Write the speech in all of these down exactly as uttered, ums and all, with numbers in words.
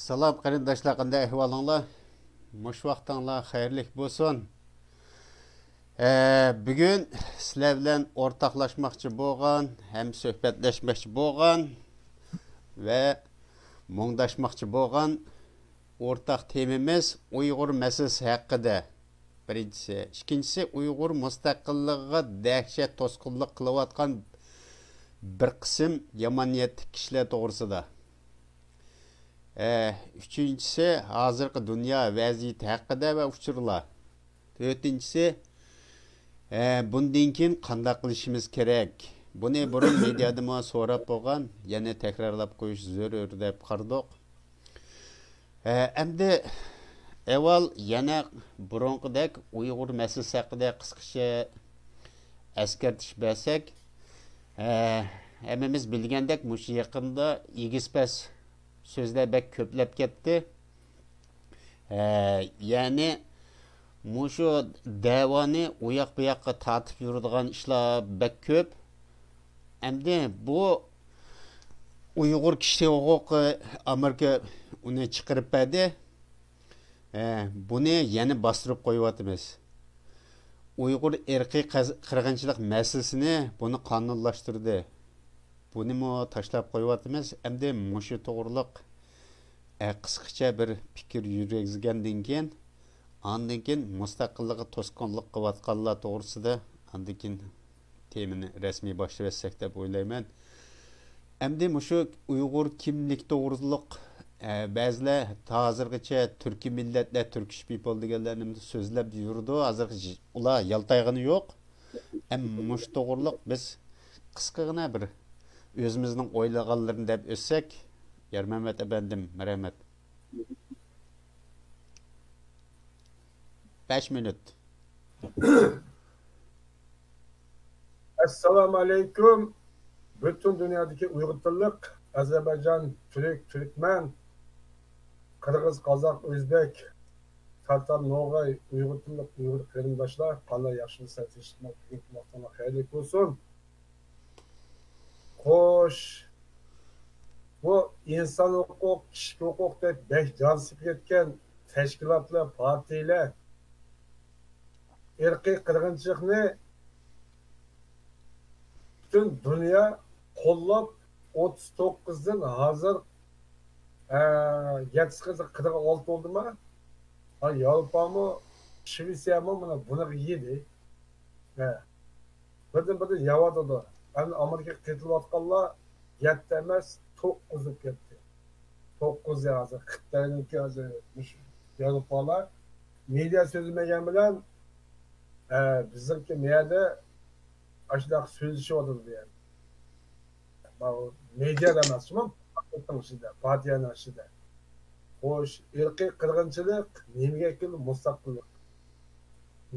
سالام قېرىنداشلار، قانداق ئەھۋالىڭلار؟ مۇشۇ ۋاقتىڭلار خەيرلىك بولسۇن. ئە، بۈگۈن سىلەر بىلەن ئورتاقلاشماقچى بولغان ھەم سۆھبەتلەشمەكچى بولغان ۋە مۇڭداشماقچى بولغان ئورتاق تېمىمىز ئۇيغۇر مەسىلىسى ھەققىدە. بىرىنچىسى. ئىككىنچىسى، ئۇيغۇر مۇستەقىللىقىغا دەھشەت توسقۇنلۇق قىلىۋاتقان بىر قىسىم يامان نىيەتلىك كىشىلەر توغرىسىدا. ئە، ئۈچىنچىسى، ھازىرقى دۇنيا ۋەزىيىتى ھەققىدە ۋە ئۇچۇرلار. تۆتىنچىسى، ئە، بۇندىن كېيىن قانداق قىلىشىمىز كېرەك؟ بۇنى بۇرۇن مېدىيادىمۇ سوراپ بولغان، يەنە تەكرارلاپ قويۇش زۆرۈر دەپ قارىدۇق. ئە، ئەمدى ئەۋۋال يەنە بۇرۇنقىدەك ئۇيغۇر مەسىلىسى ھەققىدە قىسقىچە ئەسكەرتىش بەرسەك، ئە، ھەممىمىز بىلگەندەك، مۇشۇ يېقىندا ئېگىز-پەس سۆزلەر بەك كۆپلەپ كەتتى. ئە، يەنى مۇشۇ دەۋانى ئۇياق-بۇياققا تارتىپ يۈرىدىغان ئىشلار بەك كۆپ. ئەمدى بۇ ئۇيغۇر كىشى ھوقۇقى، ئامېرىكا ئۇنى چىقىرىپ بەردى. ئە، بۇنى يەنە باستۇرۇپ قويۇۋاتىمىز. ئۇيغۇر ئىرقىي قەز-، قىرغىنچىلىق مەسىلىسىنى بۇنى قانۇنلاشتۇردى. بۇنىمۇ تاشلاپ قويۇۋاتىمىز. ئەمدى مۇشۇ توغرىلىق، ئە، قىسقىچە بىر پىكىر يۈرگۈزگەندىن كېيىن، ئاندىن كېيىن مۇستەقىللىققا توسقۇنلۇق قىلىۋاتقانلار توغرىسىدا ئاندىن كېيىن تېمىنى رەسمىي باشلىۋەتسەك دەپ ئويلايمەن. ئەمدى مۇشۇ ئۇيغۇر كىملىك توغرۇلۇق، ئە، بەزىلەر ھازىرغىچە تۈركىي مىللەتلەر، تۈركىش پىپل دېگەنلەرنى سۆزلەپ يۈرىدۇ. ھازىرغىچە ئۇلار يالتايغىنى يوق. ئەمما مۇشۇ توغرۇلۇق بىز قىسقىغىنا بىر ئۆزىمىزنىڭ ئويلىغانلىرىنى دەپ ئۆتسەك، يارمەمەت ئەپەندىم، مەرھەمەت. بەش مىنۇت. ئەسسالامۇ ئەلەيكۇم. پۈتۈن دۇنيادىكى ئۇيغۇر تىللىق، ئەزەربەيجان، تۈرك، تۈركمەن، قىرغىز، قازاق، ئۆزبېك، تاتار، نوغاي، ئۇيغۇر تىللىق ئۇيغۇر قېرىنداشلار، قانداق، ياخشىمۇسىلەر؟ تىنچلىقمۇ؟ بۈگۈنكى ۋاقتىڭلار خەيرلىك بولسۇن. خوش، بۇ ئىنسان ھوقۇق، كىشىلىك ھوقۇق دەپ بەك جان سېلىپ كەتكەن تەشكىلاتلار، پارتىيىلەر ئىرقىي قىرغىنچىلىقنى پۈتۈن دۇنيا قوللاپ، ئوتتۇز توققۇزدىن ھازىر، ئە، يەتتىسى قىرىق ئالتە بولدىما؟ ھا، ياۋروپامۇ، شىۋېتسىيەمۇ مانا بۇنىڭغا يېدى. ھە. بىردىن بىردىن يەۋاتىدۇ. ئەمدى ئامېرىكىغا قېتىلىۋاتقانلار يەتتە ئەمەس، توققۇز بولۇپ كەتتى. توققۇز ھازىر خىتاينىڭكى، ھازىر مۇشۇ ياۋروپالار مېدىا سۆزلىمىگەن بىلەن، ئە، بىزنىڭكى مەيەردە ئاشۇنداق سۆزلىشىۋاتىدۇ بۇ يەردە. مېدىيا ئەمەس، شۇمۇ پارتىيەنىڭ ئىچىدە، پارتىيەنىڭ ئىچىدە. خوش، ئىرقىي قىرغىنچىلىق نېمىگە ئەكېلىدۇ؟ مۇستەقىللىق.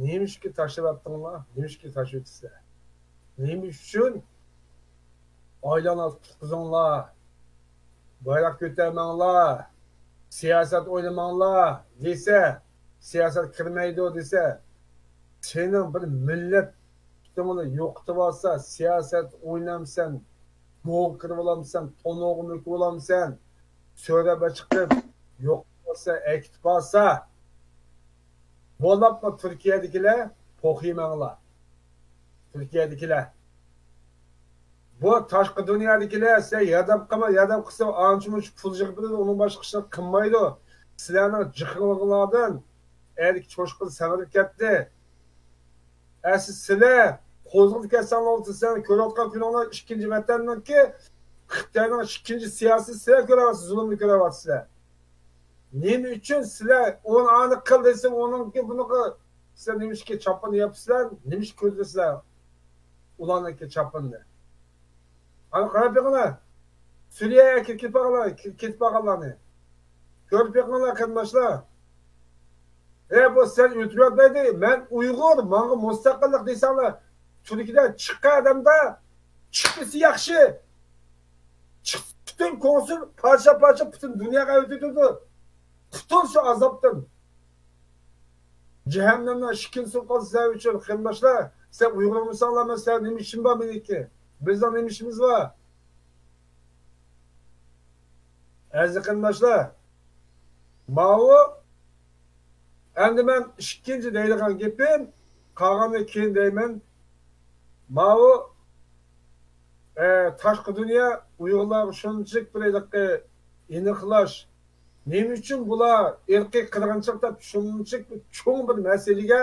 نېمىشقا تاشلاۋەتتىڭلار؟ نېمىشقا تاشلىۋېتىسىلەر؟ نېمە ئۈچۈن ئايلانما تۇتقۇزۇڭلار، بايراق كۆتەرمەڭلار، سىياسەت ئوينىماڭلار دېسە، سىياسەت كىرمەيدۇ دېسە، سېنىڭ بىر مىللەت پۇتۇڭنى يوقىتىۋالسا، سىياسەت ئوينامسەن، گوۋا كىرىۋالامسەن، تونۇرغا مۆكۈۋالامسەن، سۆرەپە چىقىپ يوقىتىۋالسا، ئەكېتىپ ئالسا، بولۇپمۇ تۈركىيەدىكىلەر پوخ يېمەڭلار. تۈركىيەدىكىلەر. بۇ تاشقى دۇنيادىكىلەر سىلەر ياردەم قىلما، ياردەم قىلسا ئانچە-مۇنچە پۇل يىغىپ بېرىدۇ، ئۇنىڭ باشقا ئىشلار قىلمايدۇ. سىلەرنىڭ جىقىڭلىقىڭلاردىن ئەركە چوشقىلار سەمرىپ كەتتى. ئەسلى سىلەر قوزغىلىپ كەتسەڭلار، سىلەر كۆرۈۋاتقان كۈنۈڭلار ئىككىنچى ۋەتەننىڭكى، خىتاينىڭ ئىككىنچى سىياسىتى سىلەر كۆرۈۋاتىسىز، زۇلۇمنى كۆرۈۋاتىسىلەر. نېمە ئۈچۈن سىلەر ئۇنى ئانى قىل دېسە، ئۇنىڭكى بۇنىڭغا سىلەر نېمىشقا چاپپىنى ياپىسىلەر؟ نېمىشقا كۆرۈزلىسىلەر ئۇلارنىڭكى چاپپىنىنى؟ ئانا قاراپ بېقىڭلار. سۈرىيەگە كېتىپ بارغانلار، كېتىپ بارغانلارنى كۆرۈپ بېقىڭلار، قېرىنداشلار. ئە، بۇ سەن ئۆتۈرۈۋەتمەيدۇ. مەن ئۇيغۇر، ماڭا مۇستەقىللىق دېسەڭلار، تۈركىيەدە چىققان ئادەمدە چىقمىسا ياخشى. چىقسا پۈتۈن كونسۇل پارچە-پارچە پۈتۈن دۇنياغا ئەۋېتىدۇ. قۇتۇل شۇ ئازابتىن. جەھەننەمنىڭ ئىشىكىنى سۇنۇپ قالسا سىلەر ئۈچۈن، قېرىنداشلار. سىلەر ئۇيغۇرمۇساڭلار، مەن سىلەر نېمە ئىشىم بار مېنىڭكى؟ بىزنىڭ نېمە ئىشىمىز بار؟ ئەزىز قېرىنداشلار، ماۋۇ، ئەمدى مەن ئىككىنچى دەيدىغان گېپىم، قالغاننى كېيىن دەيمەن. ماۋۇ، ئە، تاشقى دۇنيا ئۇيغۇرلارغا شۇنچىلىك بىر ھېلىقى ئېنىقلاش، نېمە ئۈچۈن بۇلار ئىرقىي قىرغىنچىلىق دەپ شۇنچىلىك بىر چوڭ بىر مەسىلىگە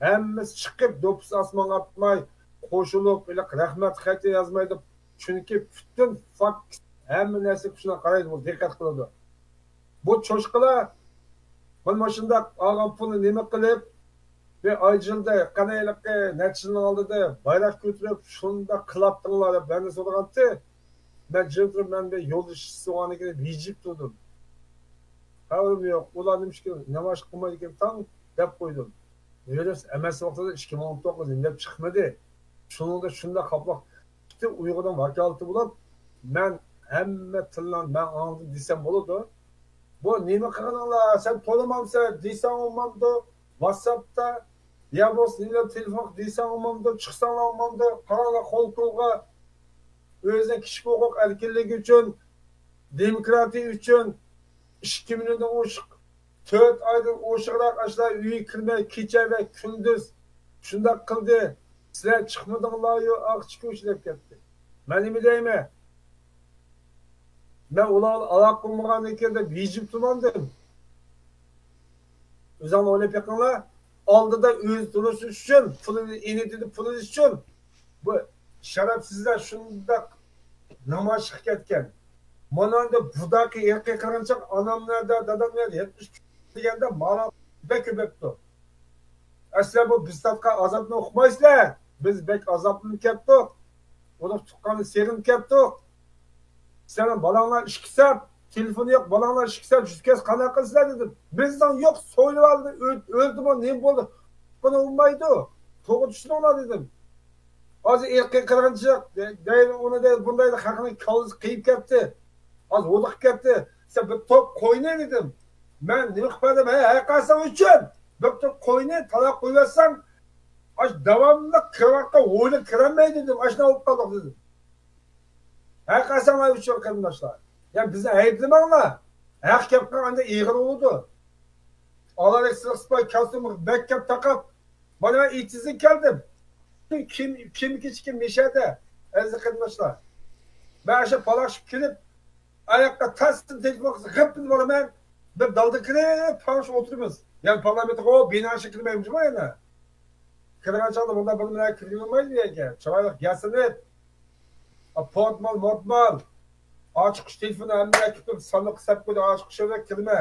ھەممىسى چىقىپ، دوپپىسى ئاسمانغا ئاتماي، قوشۇلۇپ، ھېلىقى رەھمەت خەتى يازمايدۇ. چۈنكى پۈتۈن فاكت، ھەممە نەرسىگە شۇنداق قارايدۇ، دىققەت قىلىدۇ. بۇ چوشقىلار مانا مۇشۇنداق ئالغان پۇلنى نېمە قىلىپ، بىر ئايجىلدا قەنەيلىقى نەچچە يىلنىڭ ئالدىدا بايراق كۆتۈرۈپ، شۇنداق قىلاتتىڭلار دەپ مەندىن سورىغانتى. مەن جىم تۇرۇپ، مەن بىر يولدىشى سوغانىكىنى ھىجىپ تۇردۇم. خەۋىرىم يوق، ئۇلار نېمىشقا نامايىش قىلمايدىكىن تاڭ دەپ قويدۇم. ۋىرۇس ئەمەس ۋاقتىدا ئىككى مىڭ ئون توققۇز نېمە دەپ چىقمىدى؟ شۇنىڭدا شۇنداق خاپىلىق ئىككى ئۇيغۇرنىڭ ۋاكالىتى بولۇپ، مەن ھەممە تىللارنى مەن ئاڭلىدىم دېسەم بولىدۇ. بۇ نېمە قىلغىنىڭلار، سەن تولىمامسەن دېسەڭ بولمامدۇ؟ ۋاتساپتا يا بولمىسا نېمىلەر تېلېفون دېسەڭ بولمامدۇ؟ چىقساڭلار بولمامدۇ؟ قاراڭلار قول قولغا ئۆزىنىڭ كىشىلىك ھوقۇق ئەركىنلىكى ئۈچۈن، دېموكراتىيە ئۈچۈن ئىككى مىليوندىن ئوشۇق، تۆت ئايدىن ئوشۇقراق ئاشۇلار ئۆيگە كىرمەي، كېچە ۋە كۈندۈز شۇنداق قىلدى. سىلەر چىقمىدىڭلاريۇ، ئاقچى كوچا دەپ كەتتى. مەن نېمە دەيمەن؟ مەن ئۇلار بىلەن ئالاقە قىلمىغاندىن كېيىن دەپ ھىجىپ تۇرمامدىم. ئۆزۈڭلار ئويلاپ بېقىڭلار. ئالدىدا ئۆزى تونۇشۇش ئۈچۈن، پۇلىنى، ئېنى دېدى پۇلىنى ئۈچۈن. بۇ شەرەپسىزلەر شۇنداق نامايىشقا كەتكەن. مانا ئەمدى بۇداقى ئىرقىي قىرغىنچىلىق ئانام نەدە، دادام نەدە، يەتمىش دېگەندە مانا بەك كۆپەپتۇ. ئەسلى بۇ بىز تارتقان ئازابنى ئۇقمايسىلەر. بىز بەك ئازابلىنىپ كەتتۇق. ئۇرۇق تۇغقاننى سېغىنىپ كەتتۇق. سېنىڭ بالاڭلار ئىككى سائەت، تېلېفونى يوق، بالاڭلار ئىككى سائەت يۈز كەس قانداق قىلىسىلەر دېدىم. بىزنىڭ يوق، سويۇۋالدى، ئۆل-، ئۆلدىمۇ، نېمە بولدى؟ بۇنى ئۇقمايدۇ. توغرا چۈشىنىڭلار دېدىم. ھازىر ئىرقىي قىرغىنچىلىق دەيدۇ، ئۇنى دەيدۇ، بۇنى دەيدۇ، خەقنىڭ كاللىسى قېيىپ كەتتى. ھازىر ھودۇقۇپ كەتتى. سەن بىر توپ قوينى دېدىم. مەن نېمە قىلىپ بەردىم؟ ھە، ھەر قايسىڭ ئۈچۈن بىر توپ قوينى تالاپ قويۇۋەتسەڭ، ئاشۇ داۋاملىق كىرىۋاتقان ھويلا كىرەلمەيدۇ دېدىم. ئاشۇنداق بولۇپ قالدۇق دېدىم. ھەر قايسىڭلار ئۈچۈن قېرىنداشلار. يا بىزنى ئەيىبلىمەڭلار. ھەق گەپ قىلغان ئەمدى ئېغىر بولىدۇ. ئالايلۇق سىلىق سىپاي كاستيۇم بەك كەپ تاقاپ. مانا مەن ئېتىزدىن كەلدىم. كىم، كىم كېچىككەن مەشەدە، ئەزىز قېرىنداشلار. مەن ئاشۇ پالاقشىپ كېلىپ، ئاياققا تاستىن تېلېفون قىلسا غىپپىدە بارىمەن. بىر دالدا كىرىپ، پاراڭلىشىپ ئولتۇرىمىز. يەنى پارلامېنتقا ئۇ بىنا ئىچىگە كىرمەيمىزغۇ يەنە. كىرگەن چاغدا مۇنداق بىر مىنە كىرگىلى بولمايدۇ دېگەنكەن. چىرايلىق ياسىنىپ، پورتمال، مورتمال. ئاچقۇچ تېلېفونى ھەممە ئەكىپ ساندۇققا سەپ قويدى، ئاچقۇچ يەنە كىرمە.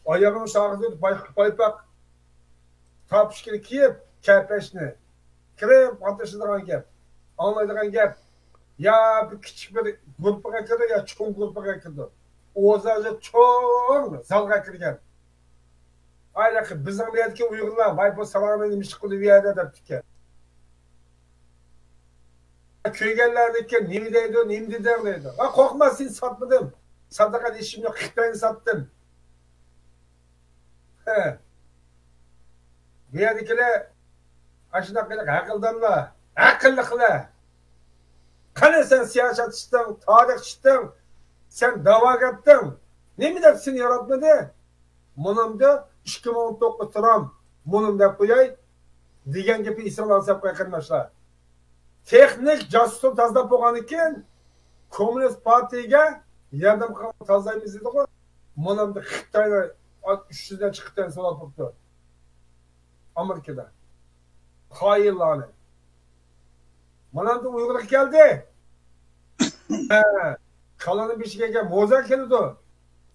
ئاياغىنى ساغىزىپ بايقۇپ بايپاق. تاپشىكىنى كىيىپ، كەپەشنى. كىرىپ، ئاتىشىدىغان گەپ. ئاڭلايدىغان گەپ. يا بىر كىچىك بىر گۇرۇپپىغا كىردى، يا چوڭ گۇرۇپپىغا كىردى. ئوزاجا چوڭ زالغا كىرگەن. ئايلىق بىزنىڭ بۇ يەردىكى ئۇيغۇرلار، ۋاي، بۇ ساراڭنى نېمە ئىش قىلدى بۇ يەردە دەپتىكەن. كۆرگەنلەرنىڭكى نېمە دەيدۇ، نېمە دېدىڭ دەيدۇ. ۋا قورقما، سېنى ساتمىدىم. ساداقەت ئىشىم يوق، خىتاينى ساتتىم. ھە. بۇ يەردىكىلەر ئاشۇنداق قىلىق ھەقىلدارلار، ھەقىللىقلار. قېنى سەن سىياسەت ئىچتىڭ، تارىخ ئىچتىڭ، سەن دەۋاگەر ئىتتىڭ. نېمە دەپ سېنى ياراتمىدى؟ مۇنۇمدا ئىككى مىڭ ئون توققۇز ترامپ، مۇنۇم دەپ قوياي، دېگەن گېپى ئېسىڭلارغا سېلىپ قوياي قېرىنداشلار. تېخنىك جاسۇسنى تازىلاپ بولغاندىن كېيىن، كوممۇنىست پارتىيىگە ياردەم قىلغان تازىلايمىز دېدىغۇ. مۇنۇمدا خىتاينى ئۈچ يۈز نەچچە خىتاينى سولاپ بوپتۇ. ئامېرىكىدا. خائىنلارنى. مانا ئەمدى ئۇيغۇرغا كەلدى. ھە، كالىنىڭ بېشىغا كەلگەن موزا كېلىدۇ.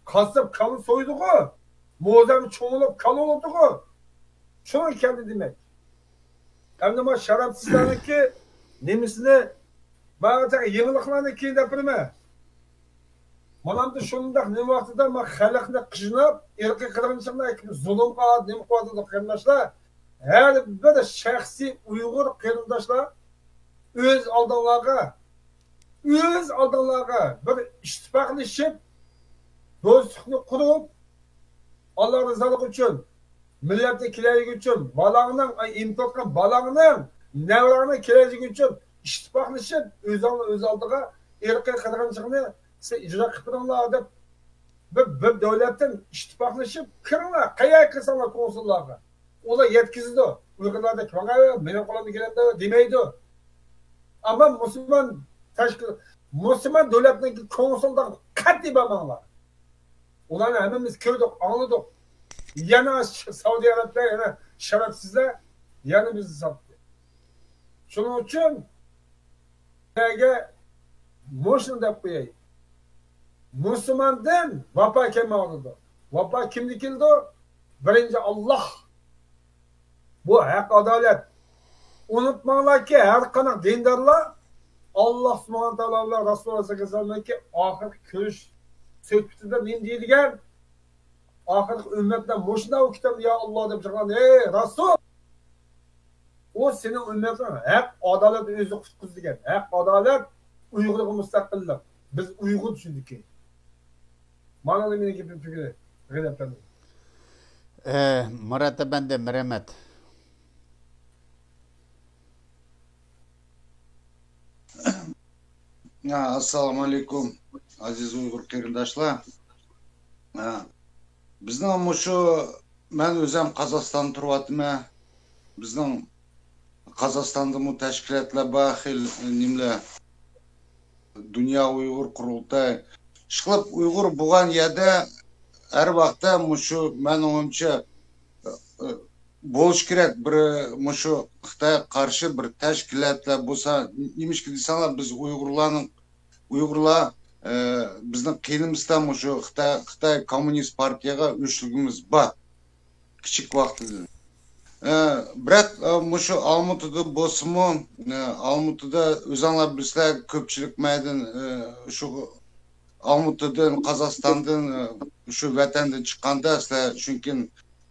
قاسساپ كالا سويىدىغۇ. موزامۇ چوڭىلىپ كالا بولىدىغۇ. شۇنىڭغا كەلدى دېمەك. ئەمدى ما شەرەپسىزلەرنىڭكى نېمىسىنى، ما يېڭىلىقلارنى كېيىن دەپ بېرىمەن. مانا ئەمدى شۇنداق نېمە ۋاقتىدا ما خەلقنى قىيناپ، ئىرقىي قىرغىنچىلىقنى ئەكىپ زۇلۇمغا نېمە قىلىۋاتىدۇ قېرىنداشلار. ھەر بىر شەخسىي ئۇيغۇر قېرىنداشلار ئۆز ئالدىڭلارغا، ئۆز ئالدىڭلارغا بىر ئىتتىپاقلىشىپ، دوستلۇقنى قۇرۇپ، ئاللا رىزالىقى ئۈچۈن، مىللەتنىڭ كېلەچىكى ئۈچۈن، بالاڭنىڭ، ئاي، ئېمىپ تۇرغان بالاڭنىڭ، نەۋرەڭنىڭ كېلەچىكى ئۈچۈن ئىتتىپاقلىشىپ، ئۆزۈڭنى ئۆز ئالدىغا ئىرقىي قىرغىنچىلىقنى سىز ئىجرا قىلىپ بېرىڭلار دەپ بىر، بىر دۆلەتتىن ئىتتىپاقلىشىپ كىرىڭلار، قەيەرگە كىرسەڭلار كونسۇللارغا. ئۇلار يەتكۈزىدۇ. ئۇيغۇرلاردەك، ماڭا مېنىڭ قولۇمدىن كېلەمدۇ دېمەيدۇ. ئەمما مۇسۇلمان تەشكىل، مۇسۇلمان دۆلەتنىڭ كونسۇللىقىغا قەتئىي بارماڭلار. ئۇلارنى ھەممىمىز كۆردۇق، ئاڭلىدۇق. يەنە سەئۇدى ئەرەبلەر يەنە شەرەپسىزلەر، يەنە بىزنى ساتتى. شۇنىڭ ئۈچۈن سىلەرگە مۇشۇنى دەپ قوياي. مۇسۇلماندىن ۋاپا كەلمەيدۇ. ۋاپا كىمدىن كېلىدۇ؟ بىرىنچى ئاللاھ. بۇ ھەق ئادالەت. ئۇنتۇماڭلاركى، ھەر قانداق دىندارلار ئاللاھ سۇبھانەھۇ ۋە تائالا بىلەن رەسۇلى سەللەللاھۇ ئەلەيھى ۋەسەللەمگە ئاخىرقى كۆرۈش سۆھبىتىدە نېمە دېيىلگەن؟ ئاخىرقى ئۈممەتلەر مۇشۇنداق ئۇكتەم يا ئاللاھ دەپ چىققان، ئەي رەسۇل! ئۇ سېنىڭ ئۈممەتلىرىڭ ھەق ئادالەت ئۆزى قۇتقۇزدى دېگەن. ھەق ئادالەت، ئۇيغۇرغا مۇستەقىللىق. بىز ئۇيغۇر چۈنكى. مانا مېنىڭ گېپىم تۈگىدى، غەيرەت ئەپەندى. ئە، مۇرات ئەپەندى، مەرھەمەت. ھە، ئەسسالامۇ ئەلەيكۇم، ئەزىز ئۇيغۇر قېرىنداشلار. ھە، بىزنىڭ مۇشۇ، مەن ئۆزۈم قازاقىستاندا تۇرۇۋاتىمەن. بىزنىڭ قازاقىستاندىمۇ تەشكىلاتلار بار، خېلى نېمىلەر، دۇنيا ئۇيغۇر قۇرۇلتاي. ئىشقىلىپ ئۇيغۇر بولغان يەردە ھەر ۋاقىتتا مۇشۇ، مەن ئويۇمچە، بولۇش كېرەك. بىر مۇشۇ خىتايغا قارشى بىر تەشكىلاتلار بولسا، نېمىشقا دېسەڭلار، بىز ئۇيغۇرلارنىڭ، ئۇيغۇرلار، ئە، بىزنىڭ قېنىمىزدا مۇشۇ خىتاي، خىتاي كوممۇنىست پارتىيەگە ئۆچلۈكىمىز بار، كىچىك ۋاقتىدىن. ئە، بىراق، ئە، مۇشۇ ئالمۇتىدا بولسىمۇ، ئە، ئالمۇتىدا ئۆزۈڭلار بىلىسىلەر، كۆپچىلىك مەيدىن، ئە، شۇ ئالمۇتىدىن، قازاقىستاندىن، ئە، شۇ ۋەتەندىن چىققاندا سىلەر، چۈنكى،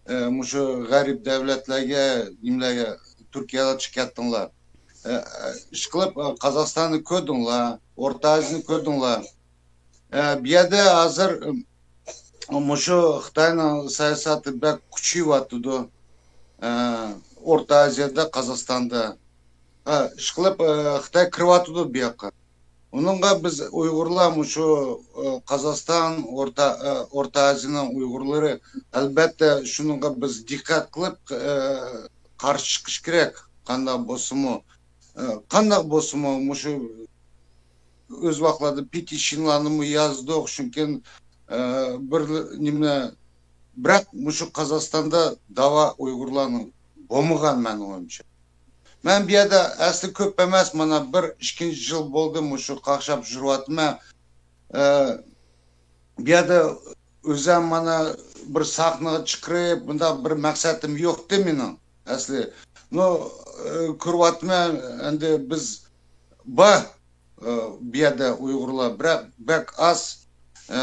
ئە، مۇشۇ غەرب دەۋلەتلەرگە، نېمىلەرگە، تۈركىيەگە چىقىپ كەتتىڭلار. ئە، ئە، ئىشقىلىپ، ئە، قازاقىستاننى كۆردۈڭلار، ئورتا ئازىيىنى كۆردۈڭلار. ئە، بۇ يەردە ھازىر، ئە، مۇشۇ خىتاينىڭ سىياسىتى بەك كۈچىيىۋاتىدۇ. ئە، ئورتا ئازىيادا، قازاقىستاندا. ئە، ئىشقىلىپ، ئە، خىتاي كىرىۋاتىدۇ بۇ ياققا. ئۇنىڭغا بىز ئۇيغۇرلار مۇشۇ، ئە، قازاقىستان، ئورتا، ئە، ئورتا ئازىيانىڭ ئۇيغۇرلىرى، ئەلبەتتە، شۇنىڭغا بىز دىققەت قىلىپ، ئە، قارشى چىقىش كېرەك. قانداق بولسىمۇ، ئە، قانداق بولسىمۇ، مۇشۇ ئۆز ۋاقىتلاردا پېتىشنلارنىمۇ يازدۇق، چۈنكى، ئە، بىر نېمە، بىراق مۇشۇ قازاقىستاندا داۋا ئۇيغۇرلارنىڭ بولمىغان، مەن ئويۇمچە. مەن بۇ يەردە ئەسلى كۆپ ئەمەس، مانا بىر ئىككىنچى يىل بولدى مۇشۇ قاقشاپ يۈرۈۋاتىمەن. ئە، بۇ يەردە ئۆزۈم مانا بىر ساھنىغا چىقىرىپ، بۇنداق بىر مەقسەتىم يوقتى مېنىڭ ئەسلى. نو، ئە، كۆرۈۋاتىمەن، ئەمدى بىز بار، ئە، بۇ يەردە ئۇيغۇرلار، بىراق بەك ئاز. ئە،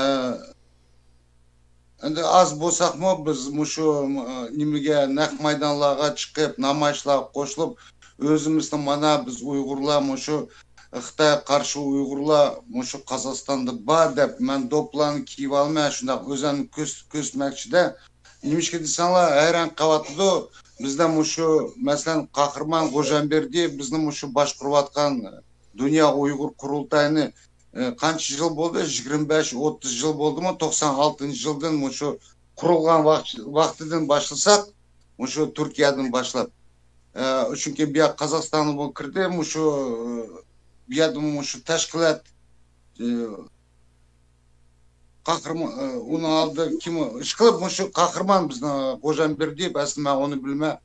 ئەمدى ئاز بولساقمۇ، بىز مۇشۇ، ئە، نېمىگە، نەق مەيدانلارغا چىقىپ، نامايىشلارغا قوشۇلۇپ، ئۆزىمىزنى مانا بىز ئۇيغۇرلار مۇشۇ خىتايغا قارشى ئۇيغۇرلار مۇشۇ قازاقىستاندا بار دەپ، مەن دوپپىلارنى كىيىۋالىمەن، شۇنداق ئۆزۈمنى كۆرس-، كۆرسەتمەكچىدە. نېمىشقا دېسەڭلار، ھەيران قېلىۋاتىدۇ. بىزدە مۇشۇ، مەسىلەن، قاھرىمان غوجامبېردىيېۋ بىزنى مۇشۇ باشقۇرۇۋاتقان دۇنيا ئۇيغۇر قۇرۇلتايىنى، ئە، قانچە يىل بولدى؟ يىگىرمە بەش، ئوتتۇز يىل بولدىمۇ؟ توقسان ئالتىنچى يىلدىن مۇشۇ قۇرۇلغان ۋاق-، ۋاقتىدىن باشلىساق، مۇشۇ تۈركىيەدىن باشلاپ. ئە، چۈنكى بۇ يەر قازاقىستانغىمۇ كىردى، مۇشۇ، بۇ يەردىمۇ مۇشۇ تەشكىلات، ئە، قاھرىمان، ئە، ئۇنىڭ ئالدىدا كىم، ئىشقىلىپ مۇشۇ قاھرىمان بىزنىڭ غوجامبېردىيېۋ، ئەسلى مەن ئۇنى بىلمەن،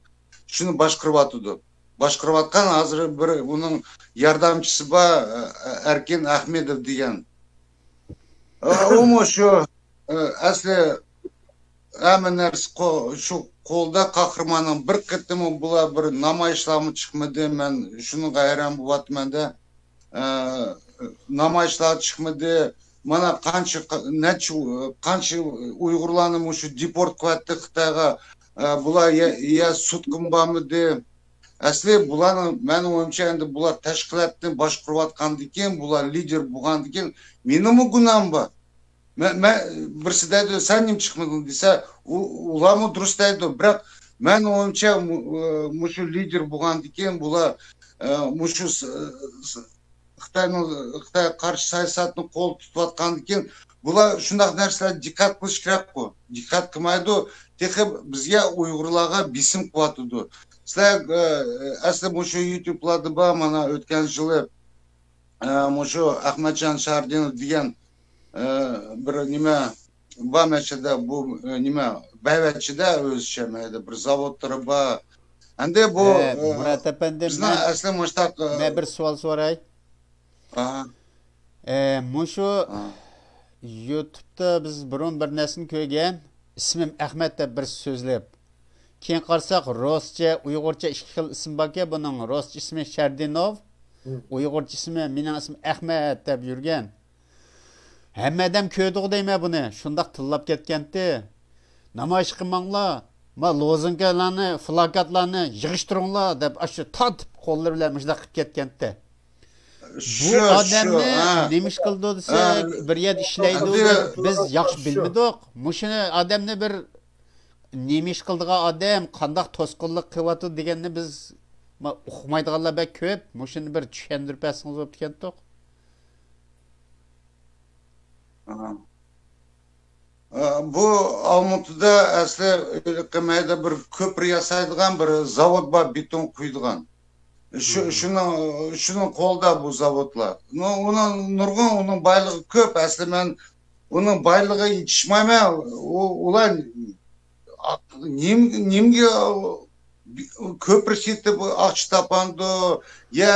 شۇنى باشقۇرۇۋاتىدۇ. باشقۇرۇۋاتقان ھازىر بىر ئۇنىڭ ياردەمچىسى بار، ئە، ئە، ئەركىن ئەخمېدوۋ دېگەن. ئە، ئۇمۇ شۇ، ئە، ئەسلى ھەممە نەرسە قو-، شۇ قولدا قاھرىماننىڭ. بىر قېتىممۇ بۇلار بىر نامايىشلارمۇ چىقمىدى، مەن شۇنىڭغا ھەيران بولۇۋاتىمەن-دە. ئە، نامايىشلار چىقمىدى. مانا قانچە، نەچچە، قانچە ئۇيغۇرلارنى مۇشۇ دېپورت قىلىۋەتتى خىتايغا. ئە، بۇلار يا، يا سۇتكىمۇ بارمىدى؟ ئەسلى بۇلارنىڭ، مەن ئويۇمچە، ئەمدى بۇلار تەشكىلاتنى باشقۇرۇۋاتقاندىكىن، بۇلار لىدېر بولغاندىكىن، مېنىڭمۇ گۇناھىم بار. مەن، مەن، بىرسى دەيدۇ، سەن نېمە چىقمىدىڭ دېسە، ئۇ، ئۇلارمۇ دۇرۇس دەيدۇ. بىراق مەن ئويۇمچە، مۇ-، مۇشۇ لىدېر بولغاندىكىن بۇلار، ئە، مۇشۇ س-، س-، خىتاينىڭ، خىتايغا قارشى سىياسەتنى قول تۇتۇۋاتقاندىن كېيىن، بۇلار شۇنداق نەرسىلەرگە دىققەت قىلىش كېرەكقۇ. دىققەت قىلمايدۇ. تېخى بىزگە، ئۇيغۇرلارغا بېسىم قىلىۋاتىدۇ. سىلەر، ئە، ئەسلى مۇشۇ يۇتۇبلاردا بار، مانا ئۆتكەن يىلى، ئە، مۇشۇ ئەخمەتجان شاردىنوف دېگەن، ئە، بىر نېمە، بار مەشەدە بۇ، ئە، نېمە، بەيۋەچىدە ئۆزىچە مەيدە بىر زاۋۇتلىرى بار. ئەمدى بۇ، ھە، ئە، مۇرات ئەپەندى، بىزنىڭ مەن، ئەسلى مۇشتاق، ئە، مەن بىر سوئال سوراي. ئاھا. ئە، مۇشۇ ئاھا. يۇتۇبتا بىز بۇرۇن بىر نەرسىنى كۆرگەن، ئىسمىم ئەخمەت دەپ بىرسى سۆزلەپ. كېيىن قارىساق، رۇسچە، ئۇيغۇرچە ئىككى خىل ئىسىم باركەن بۇنىڭ. رۇسچە ئىسمى شەردىنوف، ھىم. ئۇيغۇرچە ئىسمى، مېنىڭ ئىسمىم ئەخمەت دەپ يۈرگەن. ھەممە ئادەم كۆردىغۇ دەيمەن بۇنى، شۇنداق تىللاپ كەتكەنتى. نامايىش قىلماڭلار، ما لوزۇنكىلارنى، فلاكاتلارنى يىغىشتۇرۇڭلار دەپ، ئاشۇ تارتىپ قوللىرى بىلەن مۇشۇنداق قىلىپ كەتكەنتى. بۇ شۇ، شۇ، ئادەمنى ھە. نېمە ئىش قىلىدۇ دېسەك، ھە. بىر يەردە ئىشلەيدۇ ئەمدى دەپ بىز ياخشى شۇ. بىلمىدۇق. مۇشۇنى ئادەمنى بىر نېمە ئىش قىلىدىغان ئادەم، قانداق توسقۇنلۇق قىلىۋاتىدۇ دېگەننى بىز، ما، ئۇقمايدىغانلار بەك كۆپ. مۇشۇنى بىر چۈشەندۈرۈپ بەرسىڭىز بوپتىكەنتۇق. ئاھا. ئا، بۇ ئالمۇتىدا ئەسلى ھېلىقى مەيدە بىر كۆپۈر ياسايدىغان بىر زاۋۇت بار، بېتون قۇيىدىغان. شۇ، مم. شۇنىڭ، شۇنىڭ قولىدا بۇ زاۋۇتلار. نۇ-، ئۇنىڭ نۇرغۇن، ئۇنىڭ بايلىقى كۆپ. ئەسلى مەن ئۇنىڭ بايلىقىغا يېتىشمەيمەن. ئۇ، ئۇلار ئاق-، نېم-، نېمىگە كۆپۈر سېتىپ ئاقچا تاپامدۇ، يا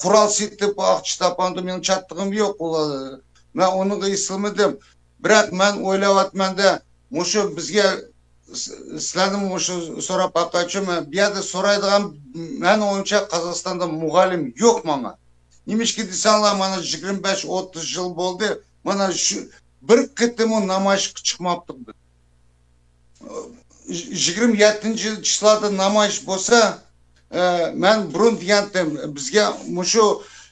قورال سېتىپ ئاقچا تاپامدۇ، مېنىڭ چاتىقىم يوق ئۇلار. مەن ئۇنىڭغا ئېسىلمىدىم. بىراق مەن ئويلاۋاتىمەندە، مۇشۇ بىزگە س-، سىلەردىن مۇشۇ سوراپ باققاچۇ، مەن بۇ يەردە سورايدىغان، مەن ئويۇمچە قازاقىستاندا مۇغەللىم يوق ماڭا. نېمىشقا دېسەڭلار، مانا يىگىرمە بەش، ئوتتۇز يىل بولدى، مانا شۇ بىر قېتىممۇ نامايىشقا چىقماپتۇق بىز. يىگىرمە يەتتىنچى چىسلادا نامايىش بولسا، ئە، مەن بۇرۇن دېگەنتىم، بىزگە مۇشۇ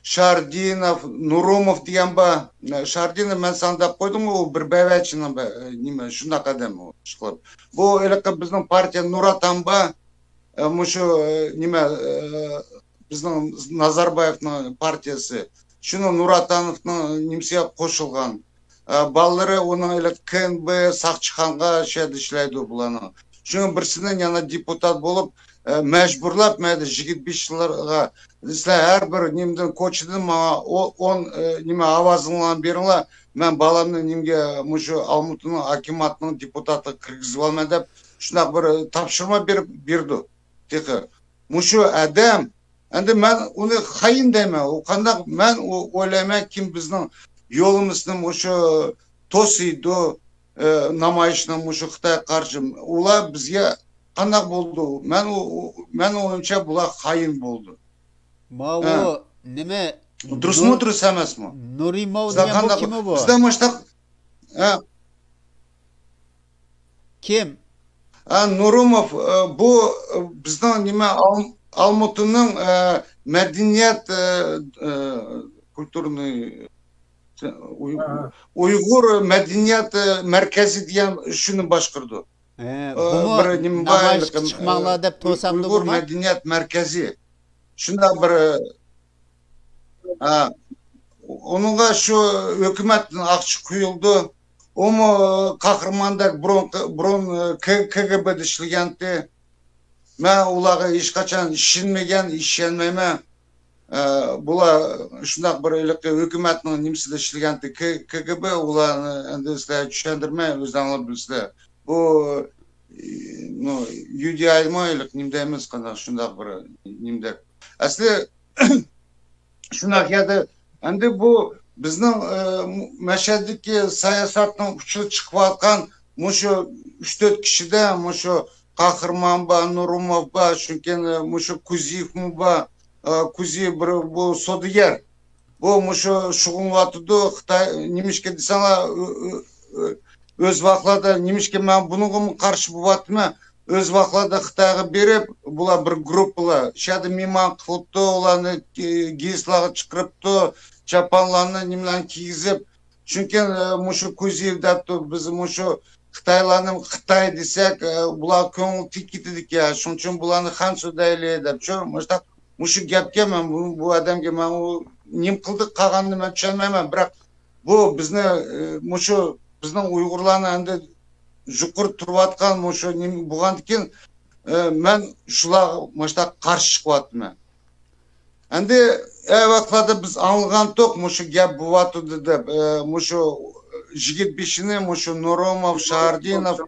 شاردىنوف، نۇرۇموف دېگەن بار. شاردىنوف مەن ساڭا دەپ قويدۇمغۇ، ئۇ بىر بەيۋەچىنىڭ بە-، نېمە، شۇنداق ئادەم ئۇ، ئىشقىلىپ. بۇ ھېلىقى بىزنىڭ پارتىيە نۇر ئاتام بار، ئە، مۇشۇ، ئە، نېمە، ئە، بىزنىڭ نازاربايېۋنىڭ پارتىيەسى. شۇنىڭ نۇر ئاتامنىڭ نېمىسىگە قوشۇلغان. ئە، بالىلىرى ئۇنىڭ ھېلىقى كېنبې ساقچىخانىغا شۇ يەردە ئىشلەيدۇ بۇلارنىڭ. شۇنىڭ بىرسىدىن يەنە دېپۇتات بولۇپ، ئە، مەجبۇرلاپ مەيدە يىگىرمە بەش يىللارغا، سىلەر ھەر بىر نېمىدىن، كوچىدىن ماڭا ئو-، ئون، ئە، نېمە، ئاۋازىڭلارنى بېرىڭلار، مەن بالامنى نېمىگە، مۇشۇ ئالمۇتىنىڭ ھاكىمىيىتىنىڭ دېپۇتاتىغا كىرگۈزۈۋالىمەن دەپ، شۇنداق بىر تاپشۇرما بېرىپ، بېرىدۇ. تېخى مۇشۇ ئادەم، ئەمدى مەن ئۇنى خايىن دەيمەن. ئۇ قانداق؟ مەن ئۇ، ئويلايمەن، كىم بىزنىڭ يولىمىزنى مۇشۇ توسىدۇ، ئە، نامايىشنى مۇشۇ خىتايغا قارشى. ئۇلار بىزگە قانداق بولدى؟ مەن ئۇ، ئۇ، مەن ئويۇمچە بۇلار خايىن بولدى. ماۋۇ ھە. نېمە؟ دۇرۇسمۇ، نۇر-، دۇرۇس ئەمەسمۇ؟ نۇرىموۋ سىلەر دېگەن بۇ قانداق؟ كىم ئۇ بۇ؟ بىزدە مۇشتاق، ھە. كىم؟ ئا، نۇرۇموف، ئە، بۇ، ئە، بىزنىڭ نېمە، ئال-، ئالمۇتىنىڭ، ئە، مەدەنىيەت، ئە، ئە، كۇلتۇرنىي، ئۇي-، ھە، ھە. ئۇيغۇر مەدەنىيەت، ئە، مەركەزى دېگەن شۇنى باشقۇرىدۇ. ھە، ئە، بۇمۇ بىر نېمە بار، نامايىشقا ھېلىقى، چىقماڭلار دەپ توسامدۇ ئۇيغۇر بۇمۇ؟ مەدەنىيەت مەركەزى. شۇنداق بىر، ھە، ئۇنىڭغا شۇ ھۆكۈمەتتىن ئاقچا قۇيۇلىدۇ. ئۇمۇ قاھرىماندەك بۇرۇن، بۇرۇن، ك-، كىگىبىدا ئىشلىگەنتى. مەن ئۇلارغا ھېچقاچان ئىشەنمىگەن، ئىشەنمەيمەن. ئە، بۇلار شۇنداق بىر ھېلىقى ھۆكۈمەتنىڭ نېمىسىدە ئىشلىگەنتى، ك-، كىگىبى. ئۇلارنى ئەمدى سىلەرگە چۈشەندۈرمەي، ئۆزۈڭلار بىلىسىلەر. بۇ، نو، يۇدىيايمۇ ھېلىقى نېمە دەيمىز، قانداق، شۇنداق بىر نېمىدەك. ئەسلى شۇنداق يەردە، ئەمدى بۇ بىزنىڭ، ئە، مەشەدىكى ساياسەتنىڭ ئۇچىدا چىقىۋاتقان مۇشۇ ئۈچ تۆت كىشىدە مۇشۇ قاھرىمان بار، نۇرۇموف بار، شۇنىڭ كېيىن، ئە، مۇشۇ كۇزىيېۋمۇ بار. ئە، كۇزىيېۋ بىر بۇ سودىگەر. بۇ مۇشۇ شۇغۇللىنىۋاتىدۇ. خىتاي نېمىشقا دېسەڭلار، ئۆ-، ئۆ-، ئۆ-، ئۆز ۋاقىتلاردا نېمىشقا مەن بۇنىڭغىمۇ قارشى بولۇۋاتىمەن؟ ئۆز ۋاقىتلاردا خىتايغا بېرىپ، بۇلار بىر گۇرۇپپىلار، شۇ يەردە مېھمان قىلىپتۇ، ئۇلارنى، ئى، گېزىتلارغا چىقىرىپتۇ، چاپانلارنى، نېمىلەرنى كىيگۈزۈپ. چۈنكى، ئى، مۇشۇ كۇزىيېۋ دەپتۇ، بىز مۇشۇ خىتايلارنى خىتاي دېسەك، ئى، بۇلار كۆڭلى تىك كېتىدىكەن، شۇنىڭ ئۈچۈن بۇلارنى خەنزۇ دەيلى دەپ، شۇ، مۇشۇنداق، مۇشۇ گەپكە مەن بۇ، بۇ ئادەمگە مەن ئۇ نېمە قىلدۇق قالغاننى مەن چۈشەنمەيمەن. بىراق بۇ بىزنى، ئى، مۇشۇ بىزنىڭ ئۇيغۇرلارنى ئەمدى يۇقىرى تۇرۇۋاتقان مۇشۇ نېمە بولغاندىكىن، ئى، مەن شۇلارغا مۇشۇنداق قارشى چىقىۋاتىمەن. ئەمدى ئەي ۋاقىتلاردا بىز ئاڭلىغانتۇق، مۇشۇ گەپ بولۇۋاتىدۇ دەپ، ئى، مۇشۇ يىگىت بېشىنى، مۇشۇ نۇرۇموف، شاھىردىنوف،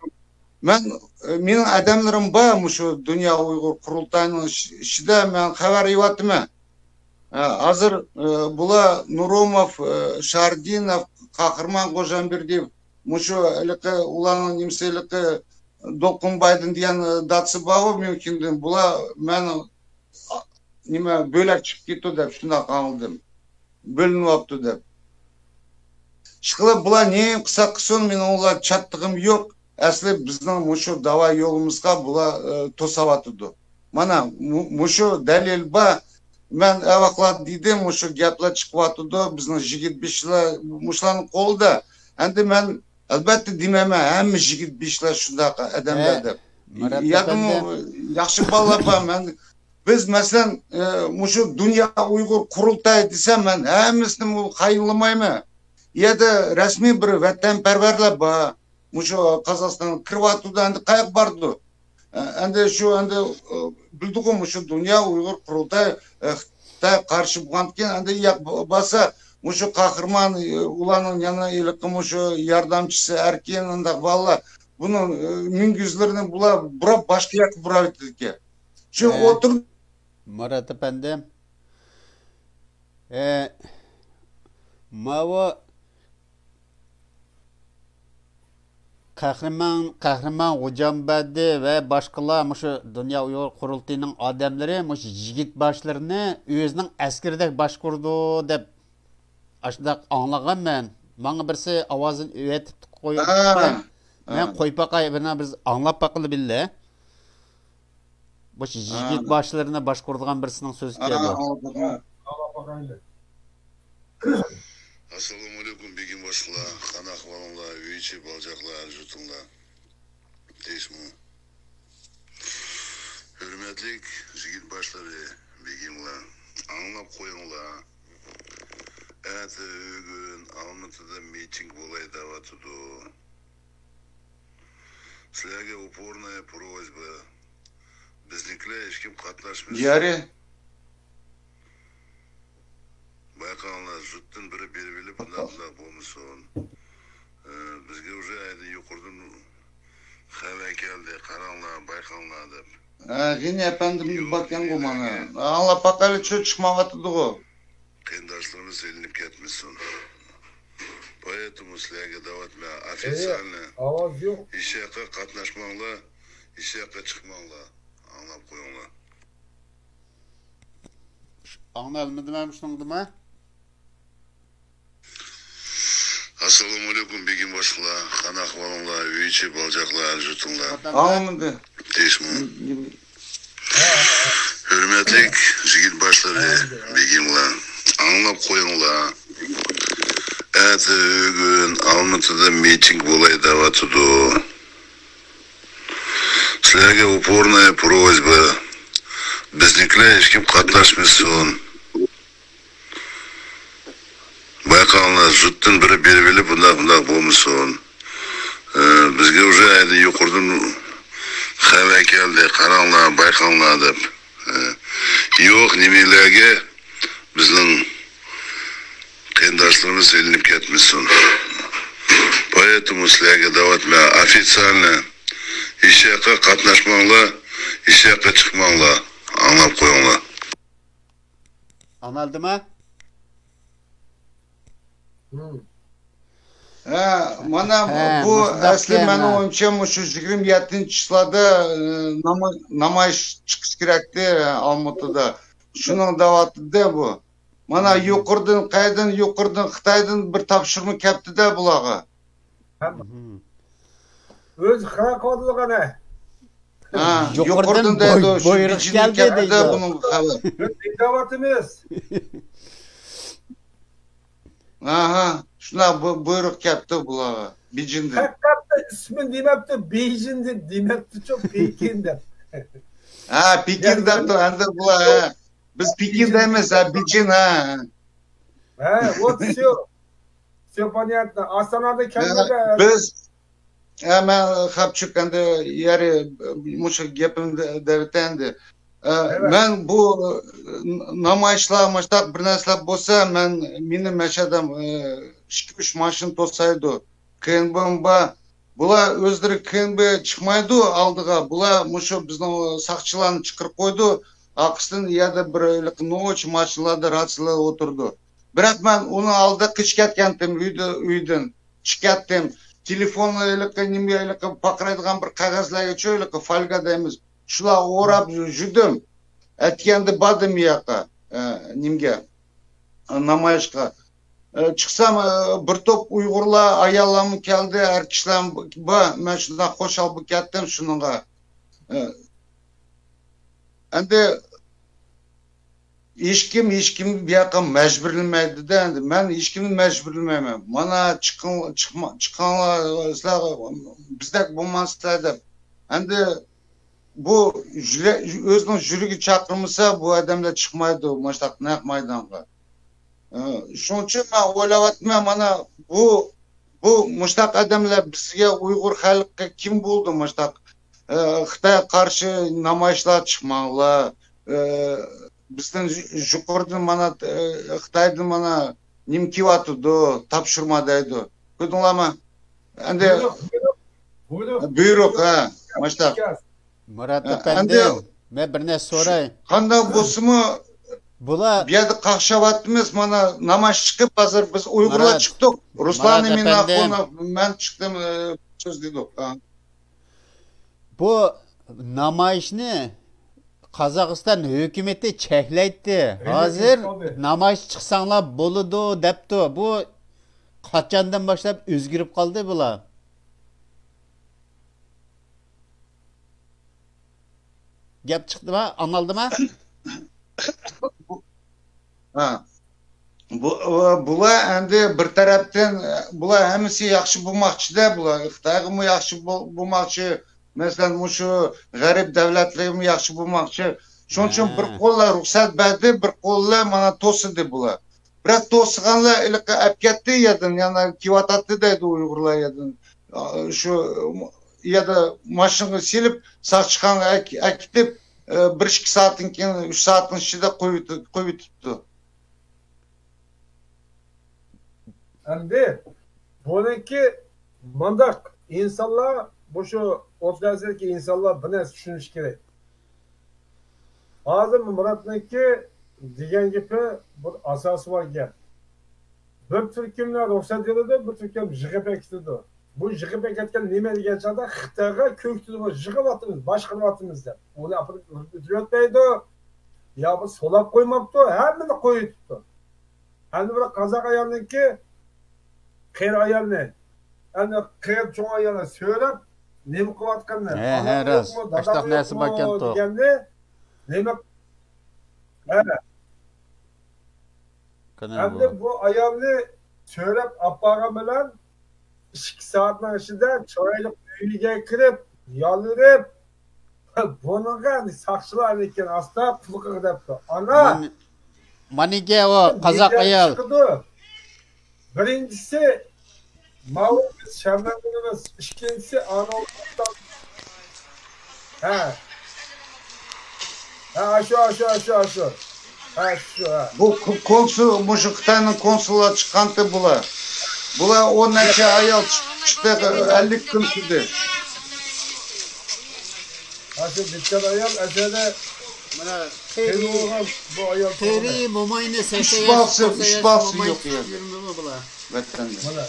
مەن، ئى، مېنىڭ ئادەملىرىم بار، مۇشۇ دۇنيا ئۇيغۇر قۇرۇلتايىنىڭ ئىچ-، ئىچىدە مەن خەۋەر ئېلىۋاتىمەن. ئە، ھازىر، ئە، بۇلار نۇرۇموف، ئە، شاردىنوف، قاھرىمان غوجامبېردىيېۋ، مۇشۇ ھېلىقى ئۇلارنىڭ نېمىسى، ھېلىقى دولقۇن بايدىن دېگەن، ئە، دادىسى بارغۇ ميۇنخېندىن. بۇلار مەن، ئا، نېمە، بۆلەك چىقىپ كېتىدۇ دەپ شۇنداق ئاڭلىدىم. بۆلۈنۈۋاپتۇ دەپ. ئىشقىلىپ، بۇلار نېمە قىلسا قىلسۇن، مېنىڭ ئۇلار چاتىقىم يوق. ئەسلى بىزنىڭ مۇشۇ داۋا يولىمىزغا بۇلار، ئە، توساۋاتىدۇ. مانا، مۇ-، مۇشۇ دەلىل بار. مەن ئەۋاقلار دېدىم، مۇشۇ گەپلەر چىقىۋاتىدۇ، بىزنىڭ يىگىت بېشىلار مۇشۇلارنىڭ قولىدا. ئەمدى مەن ئەلبەتتە دېمەيمەن، ھەممە يىگىت بېشىلار شۇنداق ئادەملەر دەپ. ياكىمۇ ياخشى بالىلار بار. مەن بىز، مەسىلەن، ئە، مۇشۇ دۇنيا ئۇيغۇر قۇرۇلتايى دېسەم، مەن ھەممىسىنى خايىنلىمايمەن. ئۇ يەردە رەسمىي بىر ۋەتەنپەرۋەرلەر بار. مۇشۇ قازاقىستانغا كىرىۋاتىدۇ، ئەمدى قاياققا بارىدۇ؟ ئە، ئەمدى شۇ، ئەمدى، ئە، بىلدىغۇ، مۇشۇ دۇنيا ئۇيغۇر قۇرۇلتايى، ئە، خىتاي قارشى بولغاندىكىن، ئەمدى ياق بارسا، مۇشۇ قاھرىمان، ئە، ئۇلارنىڭ يەنە ھېلىقى مۇشۇ ياردەمچىسى ئەركىن، ئۇنداق بالىلار، بۇنىڭ، ئە، مۈڭگۈزلىرىنى بۇلار بۇراپ، باشقا ياققا بۇراۋېتىدىكەن. شۇ ئولتۇرۇپ مۇرات ئەپەندىم، ئە، ماۋۇ قەھرىمان، قەھرىمان غوجامبەردى ۋە باشقىلار، مۇشۇ دۇنيا ئۇيغۇر قۇرۇلتىيىنىڭ ئادەملىرى مۇشۇ يىگىت باشلىرىنى ئۆزىنىڭ ئەسكىرىدەك باشقۇرىدۇ دەپ ئاشۇنداق ئاڭلىغانمەن. ماڭا بىرسى ئاۋازىنى ئۆۋەتىپ قويۇپ، مەن قويۇپ باقاي، بىر بىز ئاڭلاپ باقىلى بىللە. مۇشۇ يىگىت باشلىرىنى باشقۇرىدىغان بىرسىنىڭ سۆزى ئىكەن بۇ. ئاڭلاپ باقايلى. ئەسسالامۇئەلەيكۇم، بېگىم باشلىقلار، قانداق ئەھۋالىڭلار، ئۆي ئىچى، بالا-چاقىلار، ئەل-يۇرتۇڭلار تىنچمۇ؟ ھۆرمەتلىك يىگىت باشلىرى، بېگىملار، ئاڭلاپ قويۇڭلار. ئەتە ئۆگۈن ئالمىتىدا مىتىڭ بولاي دەۋاتىدۇ. سىلەرگە ئوپورنايا پروسبا. بىزنىڭكىلەر ھېچكىم قاتناشمىسۇن. يارى. بايقاڭلار، زۇتتىن بىرى بېرىۋېلىپ، بۇنداق، بۇنداق بولمىسۇن. ئە، بىزگە ئۇژې ئايدىن يۇقىرىدىن خەۋەر كەلدى، قاراڭلار، بايقاڭلار دەپ. ھە، غېنى ئەپەندىم باركەنغۇ مانا. ئاڭلاپ باقايلىچۇ، چىقمايۋاتىدىغۇ. قېرىنداشلىرىمىز ئېلىنىپ كەتمىسۇن. Поэтому سىلەرگە دەۋاتىمەن، ئوفىتسىئالنى. ئاۋاز يوق. ھېچياققا قاتناشماڭلار، ھېچياققا چىقماڭلار. ئاڭلاپ قويۇڭلار. ئاڭلىمىدىم، شۇنىڭدىمۇ؟ ئەسسالامۇئەلەيكۇم، بېگىم باشلىقلار، قانداق ئەھۋالىڭلار، ئۆي ئىچى، بالا-چاقىلار، ئەل-يۇرتۇڭلار؟ ئاڭلىمىدى. تىنچمۇ؟ ھۆرمەتلىك يىگىت باشلىرى، بېگىملار، ئاڭلاپ قويۇڭلار. ئەتە ئۆگۈن ئالمىتىدا مىتىڭ بولاي دەۋاتىدۇ. سىلەرگە ئوپورنايا پروسبا. بىزنىڭكىلەر ھېچكىم قاتناشمىسۇن. بايقاڭلار، زۇتتىن بىرى بېرىۋېلىپ، بۇنداق، بۇنداق بولمىسۇن. ئە، بىزگە ئۇژې ئايدىن يۇقىرىدىن خەۋەر كەلدى، قاراڭلار، بايقاڭلار دەپ. ئە، يوق نېمىلەرگە بىزنىڭ قېرىنداشلىرىمىز ئېلىنىپ كەتمىسۇن. Поэтому سىلەرگە دەۋاتىمەن، ئوفىتسىئالنى، ھېچياققا قاتناشماڭلار، ھېچياققا چىقماڭلار. ئاڭلاپ قويۇڭلار. ئاڭلالدىما؟ ھە، مانا بۇ ئەسلى مېنىڭ ئويۇمچە مۇشۇ يىگىرمە يەتتىنچى چىسلادا، ئە، ناما-، نامايىش چىقىش كېرەكتى، ئالمۇتىدا. شۇنىڭ دەۋاتىدۇ بۇ. مانا يۇقىرىدىن، قەيەردىن، يۇقىرىدىن، خىتايدىن بىر تاپشۇرما كەپتىدە بۇلارغا. ئۆزى خەۋەر قىلىۋاتىدۇ قانا. ھە، يۇقىرىدىن دەيدۇ، شۇ بېيجىڭدىن كەپتىدە بۇنىڭ خەۋەر. بىز ئېيتىۋاتىمىز. ئاھا، شۇنداق بۇ-، بۇيرۇق كەپتۇ بۇلارغا، بېيجىڭدىن. ھەقىقەتتە ئىسمىنى دېمەپتۇ، بېيجىڭ دېمەپتۇچۇ، پېكىن دەپ. ھە، پېكىن دەپتۇ، ئەمدى بۇلار، ھە. بىز پېكىن دەيمىز، ھە، بېيجىڭ، ھە. ھە، вот всё. Всё понятно. ئاستانادا كەلمىدى. بىز، ھە، مەن خەپ چۈشۈپ ئەمدى يەرى مۇشۇ گېپىمنى دەۋېتەي ئەمدى. ئە، مەن بۇ نامايىشلار، مۇشۇنداق بىر نەرسىلەر بولسا، مەن، مېنى مەشەدە، ئە، ئىككى، ئۈچ ماشىنا توسايدۇ. قېرىندىشىم بار. بۇلار ئۆزلىرى كىم بىر چىقمايدۇ ئالدىغا. بۇلار مۇشۇ بىزنىڭ ساقچىلارنى چىقىرىپ قويىدۇ. ئارقىسىدىن يەردە بىر ھېلىقى نوچى ماشىنىلاردا راتسىلار ئولتۇرىدۇ. بىراق مەن ئۇنىڭ ئالدىدا قېچىپ كەتكەنتىم ئۆيدە-، ئۆيدىن. چىقىپ كەتتىم. تېلېفوننى ھېلىقى نېمە ھېلىقى پارقىرايدىغان بىر قەغەزلەرگىچۇ ھېلىقى فالگا دەيمىز. شۇلار ئوراپ يۈردۈم. ئەتىگەندە باردىم ئۇ ياققا. ئە، نېمىگە؟ نامايىشقا. ئە، چىقسام، ئە، بىر توپ ئۇيغۇرلار، ئاياللارمۇ كەلدى، ئەر كىشىلەر بار. مەن شۇنداق خۇشال بولۇپ كەتتىم شۇنىڭغا. ئە، ئەمدى ھېچكىم، ھېچكىم بۇ ياققا مەجبۇرلىمەيدۇ-دە، ئەمدى مەن ھېچكىمنى مەجبۇرلىمەيمەن. مانا چىقىڭ-، چىقما-، چىقىڭلار، سىلەر بىزدەك بولمامسىلەر دەپ. ئەمدى بۇ يۈرە-، ئۆزىنىڭ يۈرىكى چاقىرمىسا، بۇ ئادەملەر چىقمايدۇ مۇشۇنداق نەق مەيدانغا. ئە، شۇنىڭ ئۈچۈن مەن ئويلاۋاتىمەن، مانا بۇ، بۇ مۇشۇنداق ئادەملەر بىزگە، ئۇيغۇر خەلقىگە كىم بولدى مۇشۇنداق، ئە، خىتايغا قارشى نامايىشلار چىقماڭلار، ئە، بىزدىن يۇ-، يۇقىرىدىن مانا، ئە، خىتايدىن مانا نېمە كېلىۋاتىدۇ، تاپشۇرما دەيدۇ. كۆردۈڭلارمۇ؟ ئەمدى بۇيرۇق، بۇيرۇق، بۇيرۇق. بۇيرۇق، ھە، مۇشۇنداق. مۇرات ھە، ئەپەندىم، ئەمدى مەن بىر نەرسە سوراي. قانداق بولسىمۇ، بۇلار بۇ يەردە قاقشاۋاتىمىز، مانا نامايىش چىقىپ، ھازىر بىز ئۇيغۇرلار مۇرات، چىقتۇق. رۇسلان مۇرات ئەپەندىم. ئىمىناخۇنوف، مەن چىقتىم، ئە، سۆزلىدۇق. ھە. بۇ نامايىشنى قازاقىستان ھۆكۈمىتى چەكلەيتتى. ھۆكۈمەت ھازىر چەكلىدى. نامايىش چىقساڭلار بولىدۇ دەپتۇ. بۇ قاچاندىن باشلاپ ئۆزگىرىپ قالدى بۇلار؟ گەپ چىقتىما؟ ئاڭلالدىما؟ ھە. بۇ، بۇلار ئەمدى بىر تەرەپتىن، بۇلار ھەممىسى ياخشى بولماقچىدە، بۇلار خىتايغىمۇ ياخشى بول-، بولماقچى، مەسىلەن، مۇشۇ غەرب دۆلەتلىرىگىمۇ ياخشى بولماقچى. شۇنىڭ ئۈچۈن بىر ھە. قوللار رۇخسەت بەردى، بىر قوللار مانا توسىدى بۇلار. بىراق توسىغانلار ھېلىقى ئەپ كەتتى يەردىن، يەنە كېلىۋاتاتتى دەيدۇ ئۇيغۇرلار يەردىن. شۇ يەردە ماشىنىغا سېلىپ، ساقچىخانىغا ئەك-، ئەكېتىپ، بىر ئىككى سائەتتىن كېيىن، ئۈچ سائەتنىڭ ئىچىدە قويۇۋېتىپ-، قويۇۋېتىپتۇ. ئەمدى بۇنىڭكى مۇنداق، ئىنسانلار، مۇشۇ ئوتتۇرا ئەسىردىكى ئىنسانلار بىر نەرسە چۈشىنىشى كېرەك. ھازىر مۇراتنىڭكى دېگەن گېپى بىر ئاساسى بار گەپ. بىر تۈركۈملەر رۇخسەت بېرىدۇ، بىر تۈركۈم يىغىپ ئەكېتىدۇ. بۇ يىغىپ ئەكەتكەن نېمە دېگەن چاغدا خىتايغا كۆكتىدىغۇ، يىغىۋاتىمىز، باشقۇرۇۋاتىمىز دەپ. ئۇنى ئاپىرىپ ئۆلتۈرۈۋەتمەيدۇ. يا بۇ سولاپ قويماپتۇ، ھەممىنى قويۇۋېتىپتۇ. ئەمدى بىر قازاق ئايالنىڭكى قېرى ئايالنى، ئەمدى قېرى چوڭ ئايالنى سۆرەپ، نېمە قىلىۋاتقىنىنى، ھە، ھە، ئاناڭ راست. يوقمۇ، داداڭ ئاشتاق نەرسە يوقمۇ باركەنتۇ. دېگەننى، نېمە، ھە. قېنى ئەمدى بۇ؟ بۇ ئايالنى سۆرەپ ئاپارغان بىلەن ئىككى سائەتنىڭ ئىچىدە چىرايلىق ئۆيىگە كىرىپ، يالۋۇرۇپ، بۇنىڭغا ساقچىلار لېكىن ئاستا قۇلىقىغا دەپتۇ. ئانا! مانىكى ئۇ قازاق ئايال. چىقىدۇ. بىرىنچىسى، ماۋۇ بىز شەرمەندە بولىمىز. ئىككىنچىسى، ئانىڭ ھە. ھە، ئاشۇ، ئاشۇ، ئاشۇ، ئاشۇ. ھە، شۇ، ھە. بۇ كو-، كونسۇل، مۇشۇ خىتاينىڭ كونسۇللار چىققانتى بۇلار. بۇلار ئون نەچچە ئايال چىق-، چىقتى، ئەللىك كۈن سۈردى. ھە، شۇ بىچارە ئايال ئەسەردە مانا قېرى، قېرى بولغان بۇ ئايال قېرى موماينى، ئۈچ سەكسەن ياش، بالىسى، توقسان ئۈچ ياش بالىسى موماي يوق چىقىپ يەردە. يۈرمىمۇ بۇلار؟ ۋەتەندە. مانا.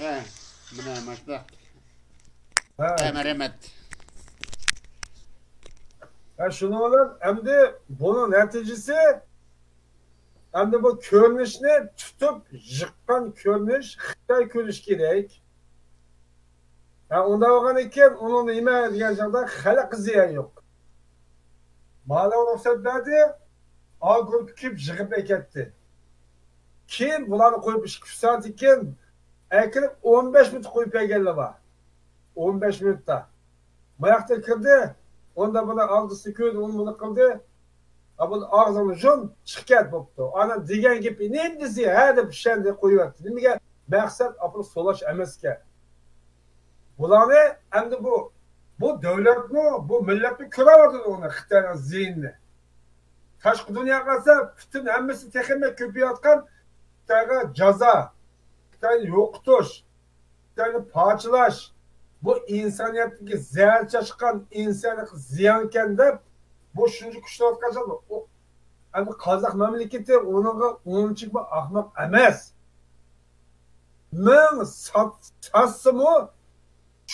ھە، مانا ماشۇنداق. ھە. ھە، مەرھەمەت. ھە، شۇنىڭ بىلەن ئەمدى بۇنىڭ نەتىجىسى، ئەمدى بۇ كۆرۈنۈشنى تۇتۇپ يىققان كۆرۈنۈش خىتاي كۆرۈش كېرەك. ھە، ئۇنداق بولغاندىن كېيىن ئۇنىڭ نېمە دېگەن چاغدا خەلققە زىيان يوق. مانا رۇخسەت بەردى، ئا گۇرۇپپا كېلىپ يىغىپ ئەكەتتى. كېيىن بۇلارنى قويۇپ ئىككى، ئۈچ سائەتتىن كېيىن ئەكىرىپ ئون بەش مىنۇت قويۇپ بەرگەنلەر بار. ئون بەش مىنۇتتا. ماياقتا كىردى، ئۇندا بۇنى ئالدىسى كۆردى، ئۇنى بۇنى قىلدى. ئا، بۇ ئاغزىڭنى يۇم، چىقىپ كەت بوپتۇ. ئانا دېگەن گېپى نېمە دېسە، ھە دەپ ئىشەندى، قويۇۋەتتى. نېمىگە؟ مەقسەت ئاپىرىپ سولاش ئەمەسكەن. بۇلارنى ئەمدى بۇ، بۇ دۆلەتمۇ، بۇ مىللەتمۇ كۆرۈۋاتىدۇ ئۇنى، خىتاينىڭ زىيىنىنى. تاشقى دۇنياغا قارىسا، پۈتۈن ھەممىسى تېخىمۇ كۆپىيىۋاتقان خىتايغا جازا، خىتاينى يوقىتىش، خىتاينى پارچىلاش، بۇ ئىنسانىيەتكە زەھەر چاچقان، ئىنسانىيەتكە زىيانكەن دەپ، بۇ شۇنچە كۈچلەۋاتقان چاغدا، ئۇ، ئەمدى قازاق مەملىكىتى ئۇنىڭغا ئۇنچىكمۇ ئاخماق ئەمەس. مىڭ سات-، ساتسىمۇ،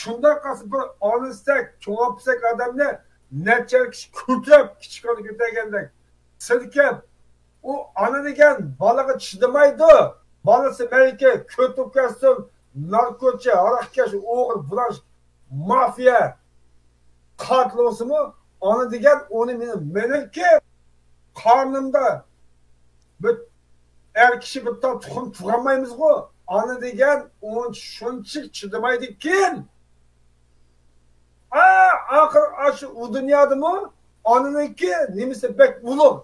شۇنداق قىلسا بىر ئانىسىدەك، چوڭ ئاپىسىدەك ئادەمنى نەچچە كىشى كۆتۈرۈپ، كىچىك بالا كۆتەرگەندەك سىلكىپ، ئۇ ئانا دېگەن بالىغا چىدىمايدۇ. بالىسى مەيلىكى كۆتۈپ كەتسۇن، ناركوچى، ھاراقكەش، ئوغرى، بۇلاش، مافىيە، قاتىل بولسىمۇ، ئانا دېگەن ئۇنى مېنىڭ، مېنىڭكى قارنىمدا بىر ئەر كىشى بىر تال تۇخۇم تۇغالمايمىزغۇ. ئانا دېگەن ئۇنچە شۇنچە چىدىمايدىكىن. ئا، ئاخىر ئاشۇ ئۇ دۇنيادىمۇ ئانىنىڭكى نېمىسى بەك ئۇلۇغ.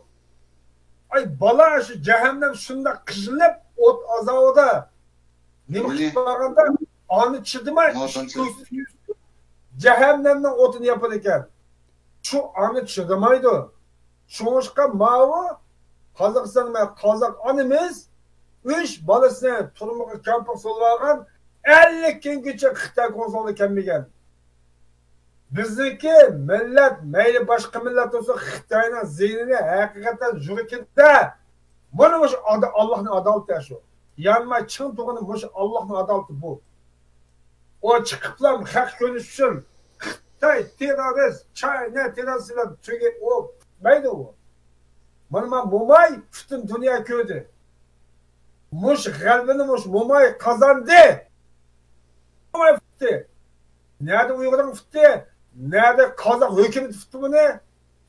ئاي، بالا شۇ جەھەننەم شۇنداق قىينىلىپ، ئوت ئازابىدا نېمە قىلىپ بارغاندا، ئانا چىدىماي، جەھەننەمنىڭ ئوتىنى ياپىدىكەن. شۇ ئانا چىدىمايدۇ. شۇڭلاشقا ماۋۇ قازاقىستان ۋە قازاق ئانىمىز ئۈچ بالىسىنى تۈرمىگە، كامپىغا سولىۋالغان، ئەللىك كۈنگىچە خىتاي كونسۇلىغا كەلمىگەن. بىزنىڭكى مىللەت، مەيلى باشقا مىللەت بولسۇن، خىتاينىڭ زىيىنىنى ھەقىقەتەن يۈرىكىدە، مانا مۇشۇ ئادا-، ئاللاھنىڭ ئادالىتى شۇ. يانماي چىڭ تۇرغىنى مۇشۇ ئاللاھنىڭ ئادالىتى بۇ. ئۇ چىقىپلا خەق كۆرۈنۈش ئۈچۈن خىتاي تېررورىست، چاينا تېررورىست دەپ تۈگەپ ئۇ مەيدۇ ئۇ. مانا، مانا موماي پۈتۈن دۇنيا كۆردى. مۇش غەلىبىنى مۇش موماي قازاندى. موماي پۈتتى. نەدە ئۇيغۇرنىڭ پۈتتى، نەدە قازاق ھۆكۈمىتى پۈتتى بۇنى.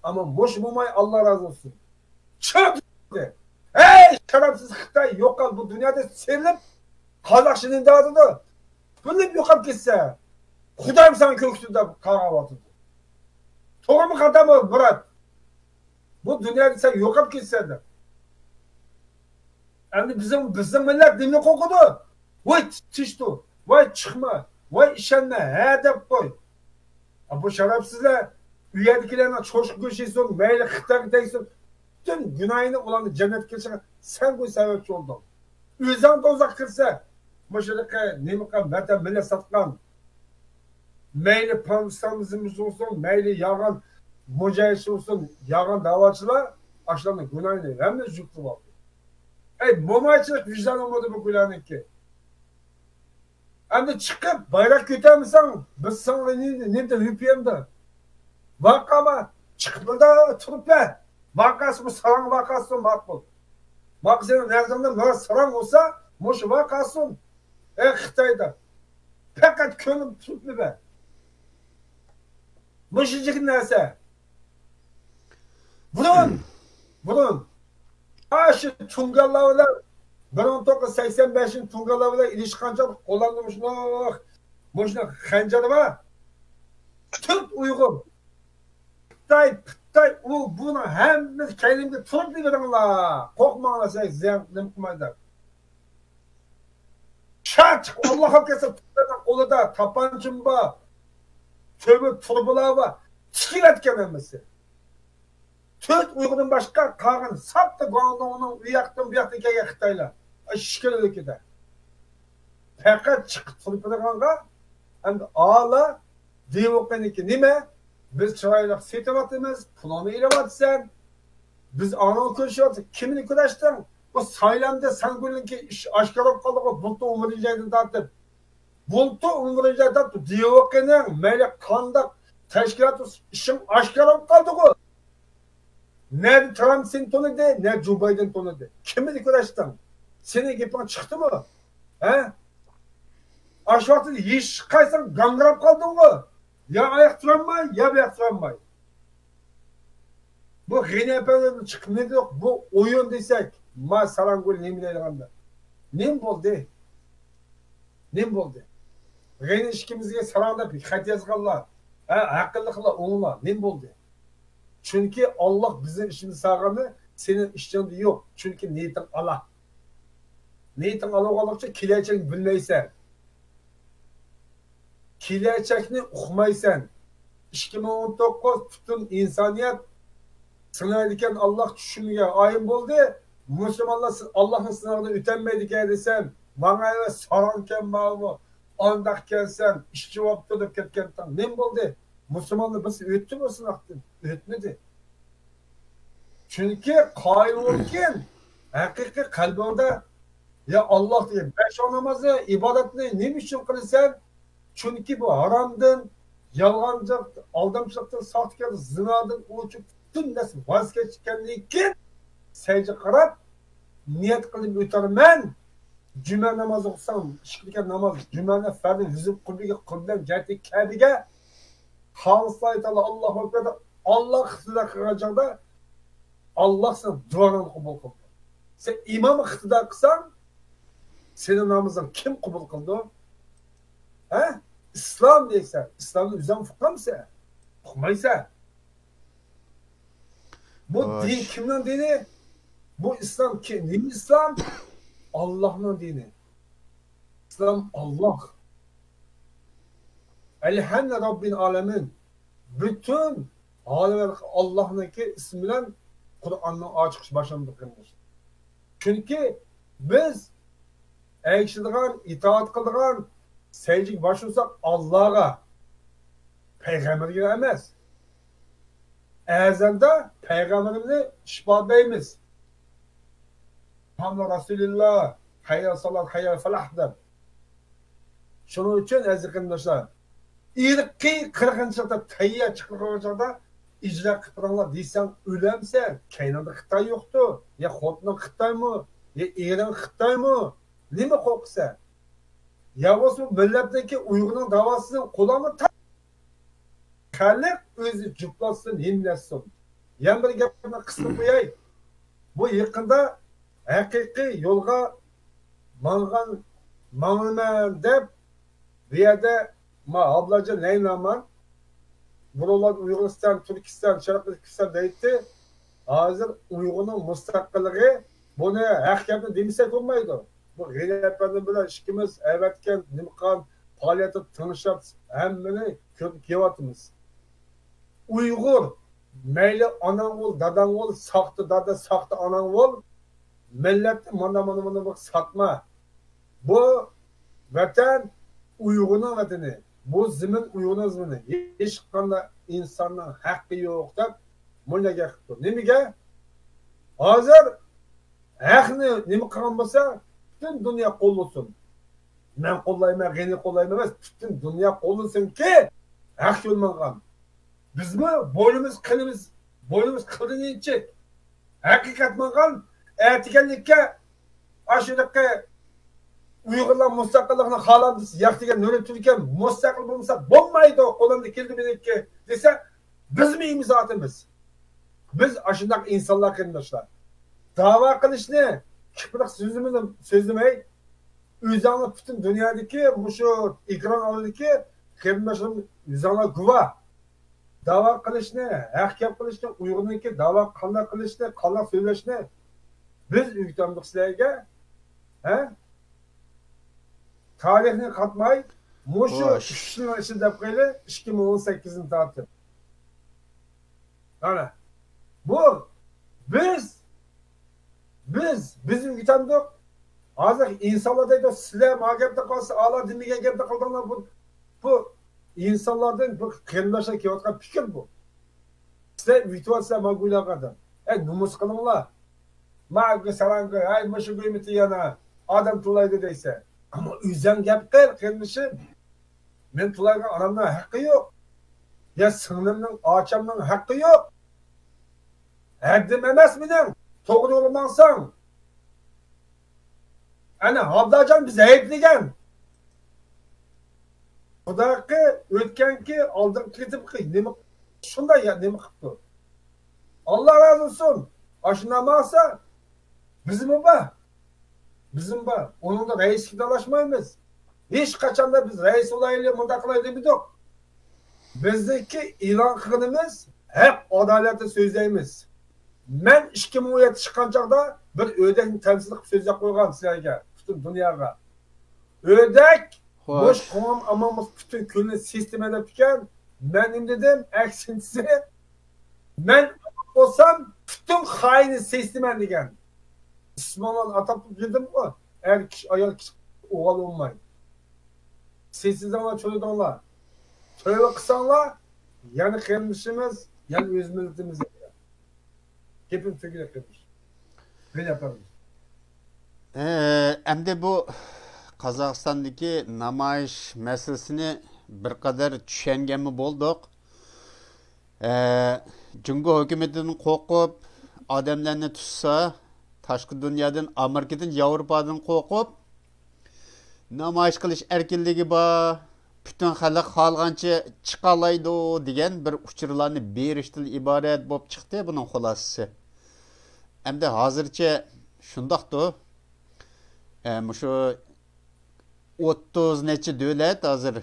ئەمما مۇش موماي، ئاللا رازى بولسۇن. چىڭ تۇردى. ھەي، شەرەپسىز خىتاي، يوقال، بۇ دۇنيادا سېلىپ، قازاق شىلىندازىدۇ. بىلىپ يوقاپ كەتسە، خۇدايىم ساڭا كۆكسۈن دەپ قاراۋاتىدۇ. توغرىمۇ خاتامۇ، مۇرات؟ بۇ دۇنيادا سەن يوقاپ كەتسەن دەپ. ئەمدى بىزنىڭ، بىزنىڭ مىللەت نېمىنى قورقىدۇ؟ ۋاي تىشتۇ، ۋاي چىقما، ۋاي ئىشەنمە، ھە دەپ قوي. ئا، بۇ شەرەپسىزلەر ئۇ يەردىكىلەرنىڭ چوشقا گۆشى يېسۇن، مەيلى خىتايغا تەگسۇن، پۈتۈن گۇناھىنى ئۇلارنىڭ جەننەتكە كىرىشىگە سەنغۇ سەۋەبچى بولدۇڭ. ئۆزۈڭ دوزاخقا كىرسە، مۇشۇنىقى نېمە قىلغان، ۋەتەن مىللەت ساتقان، مەيلى پانسىزمىز بولسۇن، مەيلى يالغان مۇجاھىدچى بولسۇن، يالغان دەۋاچىلار ئاشۇلارنىڭ گۇناھىنى ھەممىسى يۈكلىۋالدى. ئەي، مومايچىلىق ۋىجدان بولمىدى بۇ گۇناھنىڭكى. ئەمدى چىقىپ بايراق كۆتەرمىسەڭ، بىز ساڭا نېمىدە ۋى پى ئېندا ۋارقىرىما، چىقىپ بۇندا تۇرۇپ بەر. ۋارقىرىسا بۇ ساراڭ ۋارقىرىسا ماقۇل. ماقۇل، سېنىڭ نەزىرىڭدە مانا ساراڭ بولسا، مۇشۇ ۋارقىرىسۇن. ئەي خىتايدا پەقەت كۆنۈپ تۇرۇپ بەر. مۇشۇ جىق نەرسە. بۇرۇن، بۇرۇن ئاشۇ تۇڭگانلار بىلەن، بىر مىڭ توققۇز يۈز سەكسەن بەشىنچى تۇڭگانلار بىلەن ئېلىشقانچە قوللامدا مۇشۇنداق، مۇشۇنداق خەنجەر بار. تۆت ئۇيغۇر. خىتاي، خىتاي، ئۇ، بۇنىڭ ھەممىسى كەينىمگە تۇرۇپ بېرىڭلار. قورقماڭلار، سىلەرگە زىيان نېمە قىلمايدۇ. شاچىق، ئاللاھ ئاكىسى، قولىدا تاپانچىمۇ بار. تۆمۈر تۇرۇبىلار بار. تىكىۋەتكەن ھەممىسى. تۆت ئۇيغۇردىن باشقا قالغان ساپتا گۇاڭدۇڭنىڭ ئۇ ياقتىن بۇ ياقتىن كەلگەن خىتايلار. ئىككىلىكىدە. پەقەت چىقىپ تۇرۇپ بېرىدىغانغا، ئەمدى ئالا دېۋوقىنىكى نېمە؟ بىز چىرايلىق سېتىۋاتىمىز، پۇلۇڭنى ئېلىۋاتىسەن. بىز ئانىڭغا كۆرۈشۈۋاتىمىز. كىمنى كۆرۈشتۈڭ؟ بۇ سايلامدا سەنگۈلنىڭكى ئىش ئاشكارا بولۇپ قالدىغۇ، بۇلتۇر ئۇمۇرجايدىن تارتىپ. بۇلتۇر ئۇمۇرجاي تارتىپ، دېۋوقىنىڭ مەيلى قانداق تەشكىلات بولسا، ئىشىڭ ئاشكارا بولۇپ قالدىغۇ. نە ترامپ سېنى تونۇدى، نە جو بايدېن تونۇدى. كىم بىلەن كۆرۈشتۈڭ؟ سېنىڭ گېپىڭ چىقتىمۇ؟ ھە؟ ئاشۇ ۋاقىتتا ھېچ قايسىڭ گاڭگىراپ قالدىڭغۇ. يا ئاياق تۇرالماي، يا بۇياق تۇرالماي. بۇ غېنى ئەپەندىدىن چىقىپ نېمە دېدۇق؟ بۇ ئويۇن دېسەك، ما ساراڭگۈل نېمە دەيدىغاندا. نېمە بولدى؟ نېمە بولدى؟ غېنى ئىككىمىزگە ساراڭ دەپ خەت يازغانلار. ھە، ئەقىللىقلار ئوڭلا، نېمە بولدى؟ چۈنكى ئاللاھ بىزنىڭ ئىچىمىزدە ساغىنى سېنىڭ ئىچىڭدە يوق. چۈنكى نىيىتىڭ ئالا. نىيىتىڭ ئالا بولغانلىقچە كېلەچەكنى بىلمەيسەن. كېلەچەكنى ئۇقمايسەن. ئىككى مىڭ ئون توققۇز پۈتۈن ئىنسانىيەت سىنايدىكەن، ئاللاھ چۈشۈمگە ئايان بولدى. مۇسۇلمانلار سىز ئاللاھنىڭ سىناغىدىن ئۆتەلمەيدىكەن دېسەم، ماڭا ئەۋەت ساراڭكەن ماۋۇ، ئانداق كەلسەم، ئىشچى بوپتۇ دەپ كەتكەنتىڭ. نېمە بولدى؟ مۇسۇلمانلار بىرسى ئۆتتىمۇ سىناقتىن؟ ئۆتمىدى. چۈنكى قايىل بولغىن، ھەقىقىي قەلبىڭدە، يا ئاللاھ دېگەن بەش ۋاق نامازنى، ئىبادەتنى نېمە ئۈچۈن قىلىسەن؟ چۈنكى بۇ ھارامدىن، يالغانچىلىق، ئالدامچىلىقتىن، ساختىكارلىق، زىنادىن، ئۇچۇپ پۈتۈن نەرسە ۋاز كەچكەندىن كېيىن سەجدە قاراپ نىيەت قىلىپ ئۆتەرمەن. جۈمە ناماز ئوقۇساڭ، ئىككى رەكەت ناماز، جۈمەنى پەرزى ۋۇزۇ قىبلىگە، قىبلەن جەھەتتىكى كەبىگە خالىسلاي تالا، ئاللاھۇ ئەكبەر دەپ، ئاللاھقا ئىقتىدا قىلغان چاغدا ئاللاھ سېنىڭ دۇئاڭنى قوبۇل قىلىدۇ. سەن ئىمامغا ئىقتىدا قىلساڭ، سېنىڭ نامىزىڭ كىم قوبۇل قىلىدۇ؟ ھە؟ ئىسلام دەيسەن، ئىسلامنى ئۆزۈڭ ئۇقامسەن؟ ئۇقمايسەن. بۇ دىن كىمنىڭ دىنى؟ بۇ ئىسلام كىم؟ نېمە ئىسلام؟ ئاللاھنىڭ دىنى. ئىسلام ئاللاھ. ئەلھەمدۇ رەببىل ئالەمىن. پۈتۈن ئالەملەر ئاللاھنىڭكى ئىسمى بىلەن قۇرئاننىڭ ئاچقۇچى باشلىنىدۇ، قېرىنداشلار. چۈنكى بىز ئەگىشىدىغان، ئىتائەت قىلىدىغان، سەجدىگە باش ئۇرساق ئاللاھقا، پەيغەمبەرگە ئەمەس. ئەزەلدە پەيغەمبىرىمىزنى ئىپادىلەيمىز. مۇھەممەد رەسۇلۇللاھ، ھەييە سالات، ھەييە فەلاھ دەپ. شۇنىڭ ئۈچۈن، ئەزىز قېرىنداشلار، ئىرقىي قىرغىنچىلىقتا تەييار چىقىرغان چاغدا ئىجرا قىلىپ بېرىڭلار دېسەڭ، ئۆلەمسەن؟ كەينىڭدە خىتاي يوقتۇ؟ يا خوتۇنۇڭ خىتايمۇ؟ يا ئېرىڭ خىتايمۇ؟ نېمە قورقىسەن؟ يا بولمىسا بۇ مىللەتنىڭكى، ئۇيغۇرنىڭ داۋاسىنى قولۇڭغا تارت. خەلق ئۆزى جۇپلاتسۇن، ھىملەتسۇن. يەنە بىر گەپنى قىستۇرۇپ قوياي. بۇ يېقىندا ھەقىقىي يولغا ماڭغان، ماڭىمەن دەپ، بۇ يەردە ما ئابلاجان نەينامان، بۇرۇنلار ئۇيغۇرىستان، تۈركىستان، شەرقىي تۈركىستان دەيتتى. ھازىر ئۇيغۇرنىڭ مۇستەقىللىقى، بۇنى ھەق گەپنى دېمىسەك بولمايدۇ. بۇ غېنى ئەپەندىم بىلەن ئىككىمىز ئەۋەتكەن نېمە قىلغان پائالىيەتتە تىڭشاپ ھەممىنى كۆرۈپ كېلىۋاتىمىز. ئۇيغۇر، مەيلى ئاناڭ بول، داداڭ بول، ساختا دادا، ساختا ئاناڭ بول، مىللەتنى مانا، مانا، مانا بۇ ساتما. بۇ ۋەتەن ئۇيغۇرنىڭ ۋەتىنى. بۇ زېمىن ئۇيغۇرنىڭ زېمىنى. ھېچقانداق ئىنساننىڭ ھەققى يوق دەپ مۇنداق گەپ قىپتۇ. نېمىگە؟ ھازىر ھەقنى نېمە قىلغان بولسا، پۈتۈن دۇنيا قوللىسۇن. مەن قوللايمەن، غېنى قوللايمەن ئەمەس، پۈتۈن دۇنيا قوللىسۇنكى، ھەق يول ماڭغان. بىزمۇ بوينىمىز قېنىمىز، بوينىمىز قىلدىن ئىنچىك. ھەقىقەت ماڭغان، ئەتىگەنلىككە ئاشۇنداققى ئۇيغۇرلار مۇستەقىللىقنى خالامدۇ، ياق دېگەن نۇرى تۈركىيە مۇستەقىل بولمىسا بولمايدۇ، قولۇمدا كېلدى مېنىڭكى دېسە، بىزمۇ ئىمزا ئاتىمىز. بىز ئاشۇنداق ئىنسانلار، قېرىنداشلار. داۋا قىلىشنى كىپرىق سۆزلىمىدىم، سۆزلىمەي، ئۆزۈڭلار پۈتۈن دۇنيادىكى مۇشۇ ئېكران ئالدىدىكى قېرىنداشلىرىم، ئۆزۈڭلار گۇۋاھ. داۋا قىلىشنى، ھەق گەپ قىلىشنى، ئۇيغۇرنىڭكى داۋا قانداق قىلىشنى، قانداق سۆزلەشنى بىز ئۆگىتەمدۇق سىلەرگە؟ ھە؟ تارىخنى قاتماي، مۇشۇ خوش. ئۈچ يىلنىڭ ئىچىدە دەپ قويايلى، ئىككى مىڭ ئون سەككىزدىن تارتىپ. ئانا، بۇ بىز، بىز، بىز ئۆگىتەمدۇق؟ ھازىر ئىنسانلار دەيدۇ، سىلەر ما گەپنى قىلسا، ئالا دېمىگەن گەپنى قىلدىڭلار. بۇ، بۇ ئىنسانلاردىن بۇ قېرىنداشلار كېلىۋاتقان پىكىر بۇ. سىلەر ئۆگىتىۋاتىسىلەر ما گۇيلاغا ئادەم. ئەي، نومۇس قىلىڭلار. ما گۇي ساراڭ گۇي، ئەي، مۇشۇ گۇيمىتى يەنە ئادەم تىللايدۇ دەيسەن. ئەمما ئۆزۈڭ گەپ قىل، قېرىندىشىم. مەن تىللايدىغان ئادەمنىڭ ھەققى يوق. يا سىڭلىمنىڭ، ئاچامنىڭ ھەققى يوق. ھەددىم ئەمەس مېنىڭ. توغرا يولغا ماڭساڭ. ئەنە، ھابداجان بىز ئەيىبلىگەن. خۇداقى ئۆتكەنكى، ئالدىنقى قېتىمقى نېمە، شۇنداق يا نېمە قىپتۇ؟ ئاللا رازى بولسۇن. ئاشۇنداق ماڭسا، بىزمۇ بار. بىزمۇ بار. ئۇنىڭدا رەئىسكە دالاشمايمىز. ھېچ قاچاندا بىز رەئىس بولايلى، مۇنداق قىلايلى دېمىدۇق. بىزنىڭكى ئېلان قىلغىنىمىز ھەق، ئادالەتنى سۆزلەيمىز. مەن ئىككى مىڭ يەتتە چىققان چاغدا بىر ئۆدەكنى تەمسىل قىلىپ سۆزلەپ قويغان سىلەرگە، پۈتۈن دۇنياغا. ئۆدەك، خوش. بوش قوڭۇم ئامان بولسا پۈتۈن كۈننى سىستېما دەپتىكەن. مەن نېمە دېدىم؟ ئەكسىنچىسى، مەن بولسام پۈتۈن خائىننى سىستېما دېگەن. ئىسمىڭلارنى ئاتاپ يۈردۈمغۇ، ئەر كىشى، ئايال كىشى ئوغۇل بولماي. سىزىڭلار چۆرىدىڭلار. تۆۋە قىلساڭلار، يەنە قېرىندىشىمىز، يەنە ئۆز مىللىتىمىز. گېپىم تۈگىدى، قېرىندىش. مېنى ئەپەندىم. ئەمدى بۇ قازاقىستاندىكى نامايىش مەسىلىسىنى بىر قەدەر چۈشەنگەنمۇ بولدۇق. ئە، جۇڭگو ھۆكۈمىتىدىن قورقۇپ، ئادەملەرنى تۇتسا، تاشقى دۇنيادىن، ئامېرىكىدىن، ياۋروپادىن قورقۇپ، نامايىش قىلىش ئەركىنلىكى بار، پۈتۈن خەلق خالىغانچە چىقالايدۇ دېگەن بىر ئۇچۇرلارنى بېرىشتىن ئىبارەت بولۇپ چىقتى بۇنىڭ خۇلاسىسى. ئەمدى ھازىرچە شۇنداقتۇ. ئە، مۇشۇ ئوتتۇز نەچچە دۆلەت ھازىر،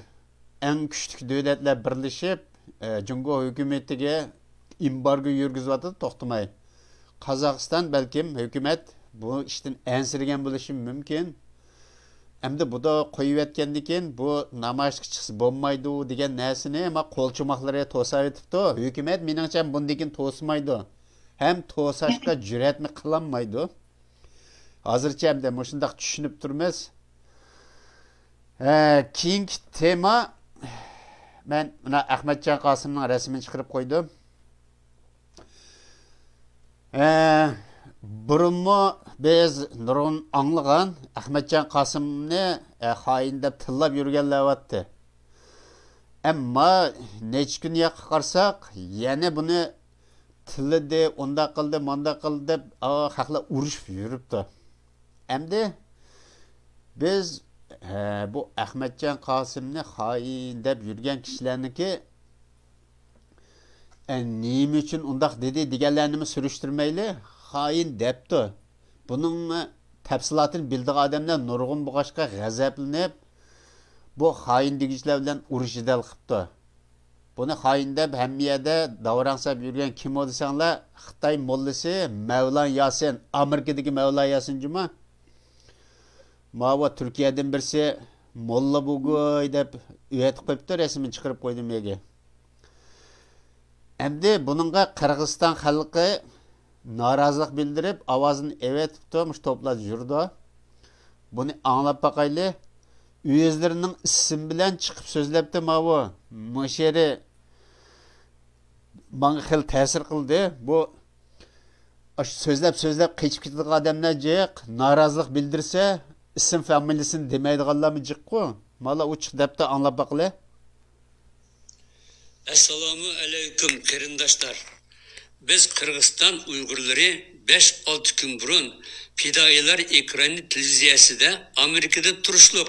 ئەڭ كۈچلۈك دۆلەتلەر بىرلىشىپ، ئە، جۇڭگو ھۆكۈمىتىگە ئېمبارگو يۈرگۈزۈۋاتىدۇ توختىماي. قازاقىستان بەلكىم ھۆكۈمەت بۇ ئىشتىن ئەنسىرىگەن بولۇشى مۇمكىن. ئەمدى بۇدا قويۇۋەتكەندىن كېيىن بۇ نامايىشقا چىقسا بولمايدۇ دېگەن نەرسىنى ما قول چوماقلىرى توساۋېتىپتۇ. ھۆكۈمەت مېنىڭچە بۇندىن كېيىن توسمايدۇ. ھەم توساشقا جۈرئەتمۇ قىلالمايدۇ. ھازىرچە ئەمدى مۇشۇنداق چۈشىنىپ تۇرىمىز. ھە، كېيىنكى تېما، مەن مانا ئەخمەتجان قاسىمنىڭ رەسىمىنى چىقىرىپ قويدۇم. ھە، بۇرۇنمۇ بىز نۇرغۇن ئاڭلىغان ئەخمەتجان قاسىمنى، ھە، خائىن دەپ تىللاپ يۈرگەنلەر بارتتى. ئەمما نەچچە كۈن ياققا قارىساق، يەنە بۇنى تىللىدى، ئۇنداق قىلدى، مانداق قىلدى دەپ، ئا، خەقلەر ئۇرۇشۇپ يۈرۈپتۇ. ئەمدى بىز، ھە، بۇ ئەخمەتجان قاسىمنى خائىن دەپ يۈرگەن كىشىلەرنىڭكى، ئە، نېمە ئۈچۈن ئۇنداق دېدى دېگەنلەرنىمۇ سۈرۈشتۈرمەيلى، خائىن دەپتۇ. بۇنىڭ تەپسىلاتىنى بىلىدىغان ئادەملەر نۇرغۇن بولغاچقا غەزەپلىنىپ، بۇ خائىن دېگۈچىلەر بىلەن ئۇرۇش جېدەل قىپتۇ. بۇنى خائىن دەپ ھەممە يەردە داۋراڭ ساپ يۈرگەن كىم ئۇ دېسەڭلار، خىتاي موللىسى مەۋلان ياسىن، ئامېرىكىدىكى مەۋلان ياسىن جۇما. ماۋۇ تۈركىيەدىن بىرسى موللا بوگۇي دەپ ئۆتۈپ قويۇپتۇ، رەسىمىنى چىقىرىپ قويدۇم يەرگە. ئەمدى بۇنىڭغا قىرغىزىستان خەلقى نارازىلىق بىلدۈرۈپ، ئاۋازىنى ئېۋەتىپتۇ، مۇشۇ توپلار يۈرىدۇ. بۇنى ئاڭلاپ باقايلى. ئۆزلىرىنىڭ ئىسمى بىلەن چىقىپ سۆزلەپتۇ ماۋۇ. مۇشۇ يېرى ماڭا خېلى تەسىر قىلدى. بۇ ئاشۇ سۆزلەپ، سۆزلەپ قېچىپ كېتىدىغان ئادەملەر جىق، نارازىلىق بىلدۈرسە، ئىسىم فامىلىسىنى دېمەيدىغانلارمۇ جىققۇ. مانا ئۇ چىق دەپتۇ، ئاڭلاپ باقىلى. ئەسسالامۇ ئەلەيكۇم، قېرىنداشلار. بىز قىرغىزىستان ئۇيغۇرلىرى بەش-ئالتە كۈن بۇرۇن پىدائىيلار ئېكرانى تېلېۋىزىيەسىدە ئامېرىكىدا تۇرۇشلۇق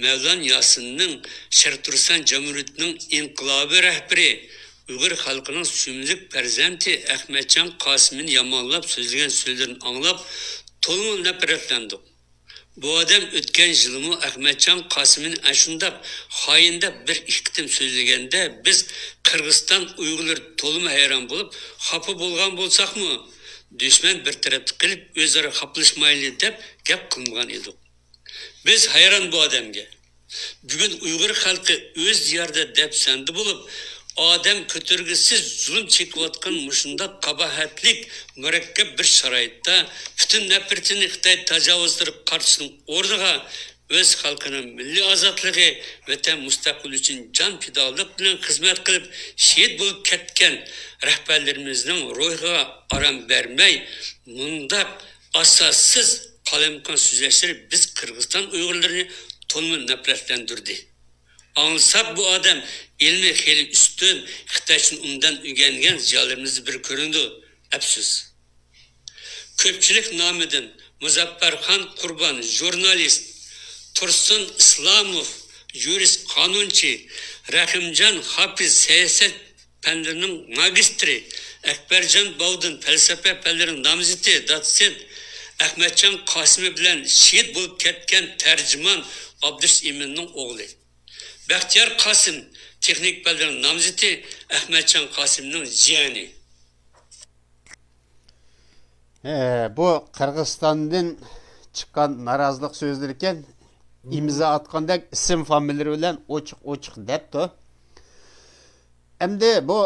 مەۋلان ياسىننىڭ شەرقىي تۈركىستان جۇمھۇرىيىتىنىڭ ئىنقىلابىي رەھبىرى، ئۇيغۇر خەلقىنىڭ سۆيۈملۈك پەرزەنتى ئەخمەتجان قاسىمنى يامانلاپ سۆزلىگەن سۆزلىرىنى ئاڭلاپ، تولىمۇ نەپرەتلەندۇق. بۇ ئادەم ئۆتكەن يىلمۇ ئەخمەتجان قاسىمنى ئاشۇنداق خائىن دەپ بىر ئىككى قېتىم سۆزلىگەندە، بىز قىرغىزىستان ئۇيغۇرلىرى تولىمۇ ھەيران بولۇپ، خاپا بولغان بولساقمۇ، دۈشمەن بىر تەرەپتە قېلىپ، ئۆزئارا خاپىلاشمايلى دەپ گەپ قىلمىغان ئىدۇق. بىز ھەيران بۇ ئادەمگە. بۈگۈن ئۇيغۇر خەلقى ئۆز دىيارىدا دەپسەندە بولۇپ، ئادەم كۆتۈرگۈسىز زۇلۇم چېكىۋاتقان مۇشۇنداق قاباھەتلىك، مۇرەككەپ بىر شارائىتتا پۈتۈن نەپرىتىنى خىتاي تاجاۋۇزلىرىغا قارىتىشنىڭ ئورنىغا، ئۆز خەلقىنىڭ مىللىي ئازادلىقى، ۋەتەن مۇستەقىللىقى ئۈچۈن جان پىدالىق بىلەن خىزمەت قىلىپ، شېھىت بولۇپ كەتكەن رەھبەرلىرىمىزنىڭ روھىغا ئارام بەرمەي، مۇنداق ئاساسسىز، قالايمىقان سۆزلەشلىرى بىز قىرغىزىستان ئۇيغۇرلىرىنى تولىمۇ نەپرەتلەندۈردى. ئاڭلىساق، بۇ ئادەم ئىلمى خېلى ئۈستۈن، خىتايچىنى ئوبدان ئۆگەنگەن زىيالىيلىرىمىزدىن بىرى كۆرۈنىدۇ، ئەپسۇس. كۆپچىلىك نامىدىن مۇزەپپەرخان قۇربان، ژۇرنالىست، تۇرسۇن ئىسلاموف، يۇرىست، قانۇنچى، رەھىمجان ھاپىز، سىياسەت پەنلىرىنىڭ ماگىستىرى، ئەكبەرجان باۋدىن، پەلسەپە پەنلىرىنىڭ نامزىتى، دوتسېنت، ئەخمەتجان قاسىمى بىلەن شېھىت بولۇپ كەتكەن تەرجىمان ئابدۇرېشىت ئىمىننىڭ ئوغلى. بەختىيار قاسىم، تېخنىك پەنلىرىنىڭ نامزىتى ئەخمەتجان قاسىمنىڭ جىيەنى. ھە، بۇ قىرغىزىستاندىن چىققان نارازىلىق سۆزلىرىكەن. ئىمزا ئاتقاندەك ئىسىم فامىلىلىرى بىلەن ئوچۇق-ئوچۇق دەپتۇ. ئەمدى بۇ،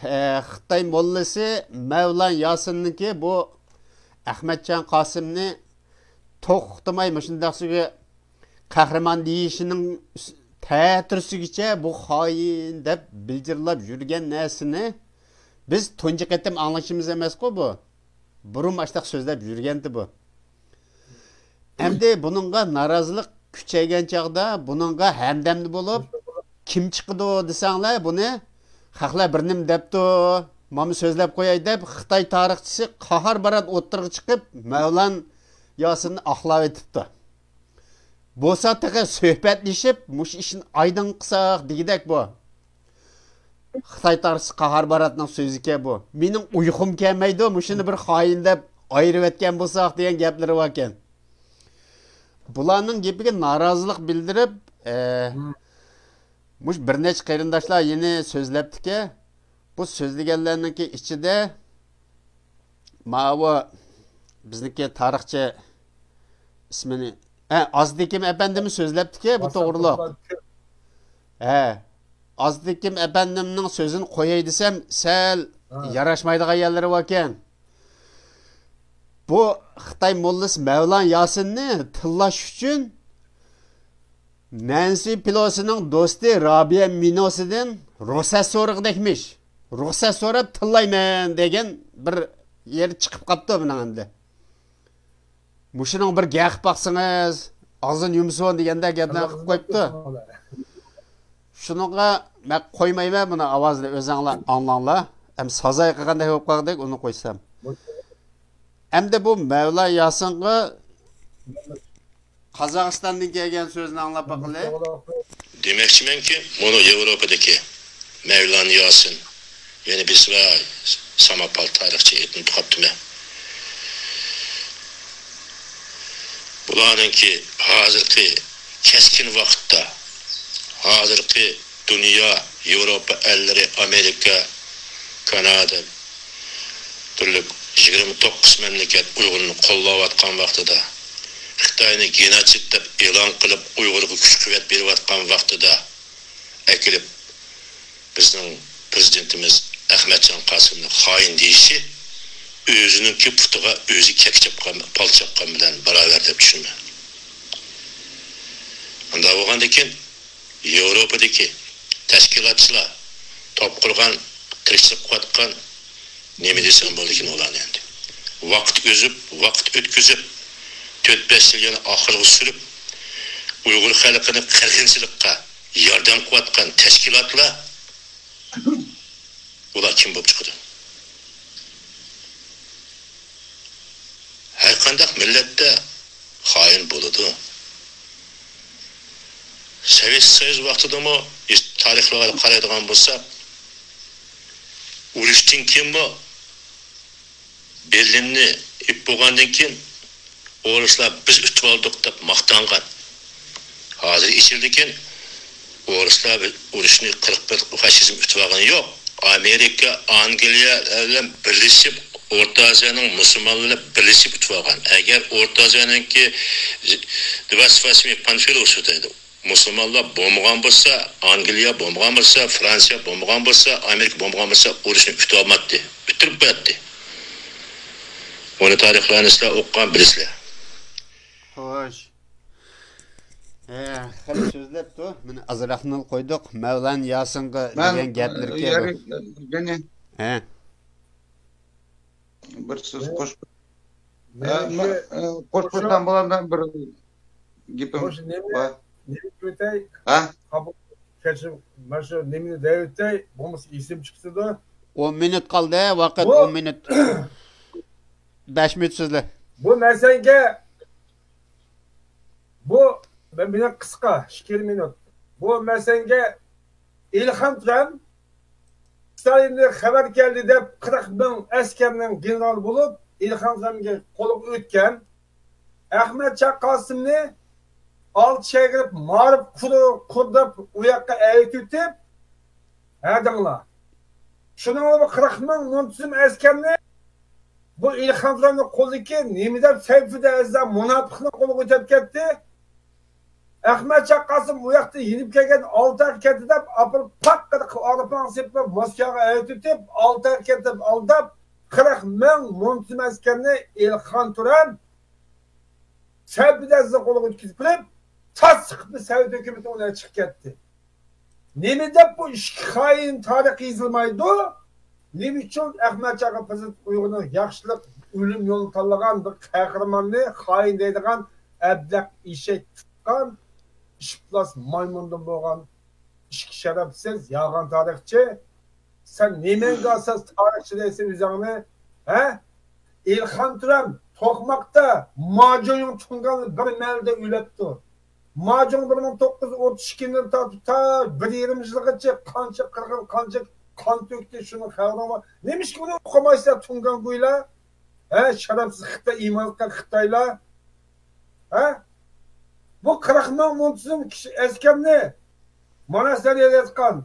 ئە، خىتاي موللىسى مەۋلان ياسىننىڭكى بۇ ئەخمەتجان قاسىمنى توختىماي مۇشۇنداق سۆزگە قەھرىمان دېيىشىنىڭ ئۈس-، تەتۈرىسىگىچە بۇ خائىن دەپ بىلجىرلاپ يۈرگەن نەرسىنى بىز تۇنجى قېتىم ئاڭلىشىمىز ئەمەسقۇ بۇ. بۇرۇن ئاشتاق سۆزلەپ يۈرگەنتى بۇ. ئەمدى بۇنىڭغا نارازىلىق كۈچەيگەن چاغدا بۇنىڭغا ھەمدەمدە بولۇپ، كىم چىقىدۇ دېسەڭلار، بۇنى خەقلەر بىر نېمە دەپتۇ، مانا سۆزلەپ قوياي دەپ، خىتاي تارىخچىسى قاھار بارات ئوتتۇرىغا چىقىپ، مەۋلان ياسىننى ئاقلاۋېتىپتۇ. بولسا تېخى سۆھبەتلىشىپ، مۇشۇ ئىشنى ئايدىڭ قىلساق دېگۈدەك بۇ. خىتاي تارىخچىسى قاھار باراتنىڭ سۆزىكەن بۇ. مېنىڭ ئۇيقۇم كەلمەيدۇ، مۇشۇنى بىر خائىن دەپ ئايرىۋەتكەن بولساق دېگەن گەپلىرى باركەن. بۇلارنىڭ گېپىگە نارازىلىق بىلدۈرۈپ، ئە، مۇشۇ بىر نەچچە قېرىنداشلار يەنە سۆزلەپتىكەن. بۇ سۆزلىگەنلەرنىڭكى ئىچىدە ماۋۇ بىزنىڭكى تارىخچى ئىسمىنى، ھە، ئازدىكىم ئەپەندىمۇ سۆزلەپتىكى بۇ توغرۇلۇق. ھە، ئازدىكىم ئەپەندىمنىڭ سۆزىنى قوياي دېسەم، سەل ياراشمايدىغان يەرلىرى باركەن. بۇ خىتاي موللىسى مەۋلان ياسىننى تىللاش ئۈچۈن نەنسى پېلوسىنىڭ دوستى رابىيە مىنوسىدىن رۇخسەت سورىغۇدەكمىش. رۇخسەت سوراپ تىللايمەن دېگەن بىر يېرى چىقىپ قاپتۇ بۇنىڭ ئەمدى. مۇشۇنىڭ بىر گەپ قىلىپ باقسىڭىز، ئاغزىنى يۇمسۇن دېگەندەك گەپلەرنى قىلىپ قويۇپتۇ. شۇنىڭغا مەن قويمايمەن بۇنى، ئاۋازىنى ئۆزۈڭلار ئاڭلاڭلار. ئەم سازاي قىلغاندەك بولۇپ قالدى، ئۇنى قويسام. ئەمدى بۇ مەۋلا ياسىنغا قازاقىستاندىن كەلگەن سۆزنى ئاڭلاپ باقىلى. دېمەكچىمەنكى، مۇنۇ ياۋروپادىكى مەۋلان ياسىن، يەنە بىسراي ساماپال تارىخچى ئېتىنى تۇتقاپتىمەن. بۇلارنىڭكى ھازىرقى كەسكىن ۋاقىتتا، ھازىرقى دۇنيا، ياۋروپا ئەللىرى، ئامېرىكا، كانادا، تۈرلۈك يىگىرمە توققۇز مەملىكەت ئۇيغۇرنى قوللاۋاتقان ۋاقتىدا، خىتاينى گېنوسىد دەپ ئېلان قىلىپ، ئۇيغۇرغا كۈچ-قۇۋۋەت بېرىۋاتقان ۋاقتىدا ئەكېلىپ، بىزنىڭ پىرېزىدېنتىمىز ئەخمەتجان قاسىمنى خائىن دېيىشى، ئۆزىنىڭكى پۇتىغا ئۆزى كەك چاپقان، پال چاپقان بىلەن باراۋەر دەپ چۈشىنىمەن. ئۇنداق بولغاندىكىن، ياۋروپادىكى تەشكىلاتچىلار توپ قۇرغان، تىرىكچىلىك قىلىۋاتقان، نېمە دېسەم بولىدىكىن ئۇلارنى ئەمدى. ۋاقىت ئۈزۈپ، ۋاقىت ئۆتكۈزۈپ، تۆت-بەش يىل يەنە ئاخىرىغا سۈرۈپ، ئۇيغۇر خەلقىنى قىرغىنچىلىققا ياردەم قىلىۋاتقان تەشكىلاتلار، ئۇلار كىم بولۇپ چىقىدۇ؟ ھەرقانداق مىللەتتە خائىن بولىدۇ. سوۋېت سويۇز ۋاقتىدىمۇ، تارىخلارغا قارايدىغان بولساق، ئۇرۇشتىن كېيىنمۇ بېرلىننى ئېلىپ بولغاندىن كېيىن، ئورۇسلار «بىز ئۇتۇۋالدۇق» دەپ ماختانغان. ھازىر ئېچىلدىكىن، ئورۇسلار ئۇرۇشنى قىرىق بىر فاشىزم ئۇتۇۋالغىنى يوق. ئامېرىكا، ئانگلىيە بىلەن بىرلىشىپ ئورتا ئازىيانىڭ مۇسۇلمانلىرى بىلەن بىرلىشىپ ئۇتۇۋالغان. ئەگەر ئورتا ئازىيانىڭكى دىۋاس فاسمى پانفىلوسى دەيدۇ. مۇسۇلمانلار بولمىغان بولسا، ئانگلىيە بولمىغان بولسا، فرانسىيە بولمىغان بولسا، ئامېرىكا بولمىغان بولسا، ئۇرۇشنى ئۇتۇۋالماتتى. ئۇتتۇرۇپ قوياتتى. ئۇنى تارىخلارنى سىلەر ئوقۇغان بىلىسىلەر. خوش. ھە، خېلى سۆزلەپتۇ. مانا ئازراقنى قويدۇق. مەۋلان ياسىنغا دېگەن گەپلىرىكەن بۇ. يەنە ھە. بىر سۆز قوشۇپ، مەن، ئە، قوشۇپ قويسام بولامدۇ؟ بىر گېپىم بار. نېمىنى ئۆتەي؟ ھە؟ قابۇل، كەچۈرۈڭ، مانا شۇ نېمىنى دەۋېتەي، بولمىسا ئېسىم چىقىدۇ. ئون مىنۇت قالدى، ۋاقىت بۇ ئون مىنۇت. بەش مىنۇت سۆزلە. بۇ مەسەلىگە، بۇ، مەن بىلەن قىسقا، ئىككى مىنۇت. بۇ مەسەلىگە ئىلھام تۇران، ستالىندىن خەۋەر كەلدى دەپ، قىرىق مىڭ ئەسكەرنىڭ گېنېرالى بولۇپ، ئىلھام تۇرانغا قولىغا ئۆتكەن. ئەخمەتجان قاسىمنى ئالتە شەھەرگە مائارىپ قۇرۇ-، قۇر دەپ ئۇ ياققا ئەۋېتىۋېتىپ، ھە دەڭلار. شۇنىڭ بىلەن بۇ قىرىق مىڭ مۇنتىزىم ئەسكەرنى بۇ ئېلىخان تۇرامنىڭ قولىدىكى نېمە دەپ سەيپىدىن ئەزىز مۇناپىقنىڭ قولىغا ئۆتۈپ كەتتى. ئەخمەت شاھ قاسىم ئۇ ياقتا يېنىپ كەلگەن ئالتاي كەنتى دەپ ئاپىرىپ پاققىدە ئارپاڭ سېپىپ موسكۋاغا ئەۋەتىۋېتىپ، ئالتاي كەنتى دەپ ئالداپ، قىرىق مىڭ مۇنتىزىم ئەسكەرنى ئېلىخان تۇرام سەيپىدىن ئەزىزنىڭ قولىغا ئۆتكۈزۈپ بېرىپ، تاس سىقىپ سوۋېت ھۆكۈمىتى ئۇنى چىقىپ كەتتى. نېمە دەپ بۇ ئىككى خائىن تارىخ يېزىلمايدۇ؟ نېمە ئۈچۈن ئەخمەت شاھ قاسىم ئۇيغۇرنىڭ ياخشىلىق، ئۆلۈم يولىنى تاللىغان بىر قەھرىماننى خائىن دەيدىغان ئەبلەخ ئېشەك تۇتقان، ئىپلاس مايمۇندىن بولغان ئىچكى شەرەپسىز، يالغان تارىخچى. سەن نېمەڭگە ئاساس تارىخچى دەيسەن ئۆزۈڭنى؟ ھە؟ ئېلىخان تۇرام توقماقتا ماجۇڭ تۇڭگان بىر مەھەلدە ئۆلۈپتۇ. ماجۇڭ بىر مىڭ توققۇز يۈز ئوتتۇز ئىككىنچى يىلدىن تارتىپ تا بىر يېرىم يىلغىچە قانچە قىرغىن، قانچە قان تۆكتى، شۇنىڭ خەۋىرىڭ بار. نېمىشقا ئۇنى ئوقۇمايسىلەر تۇڭگان گۇيلار؟ ھە، شەرەپسىز خىتاي، ئىمانسىز خىتايلار. ھە؟ بۇ قىرىق مىڭ مۇنتىزىم كىشى ئەسكەرنى مانا سەن يازغان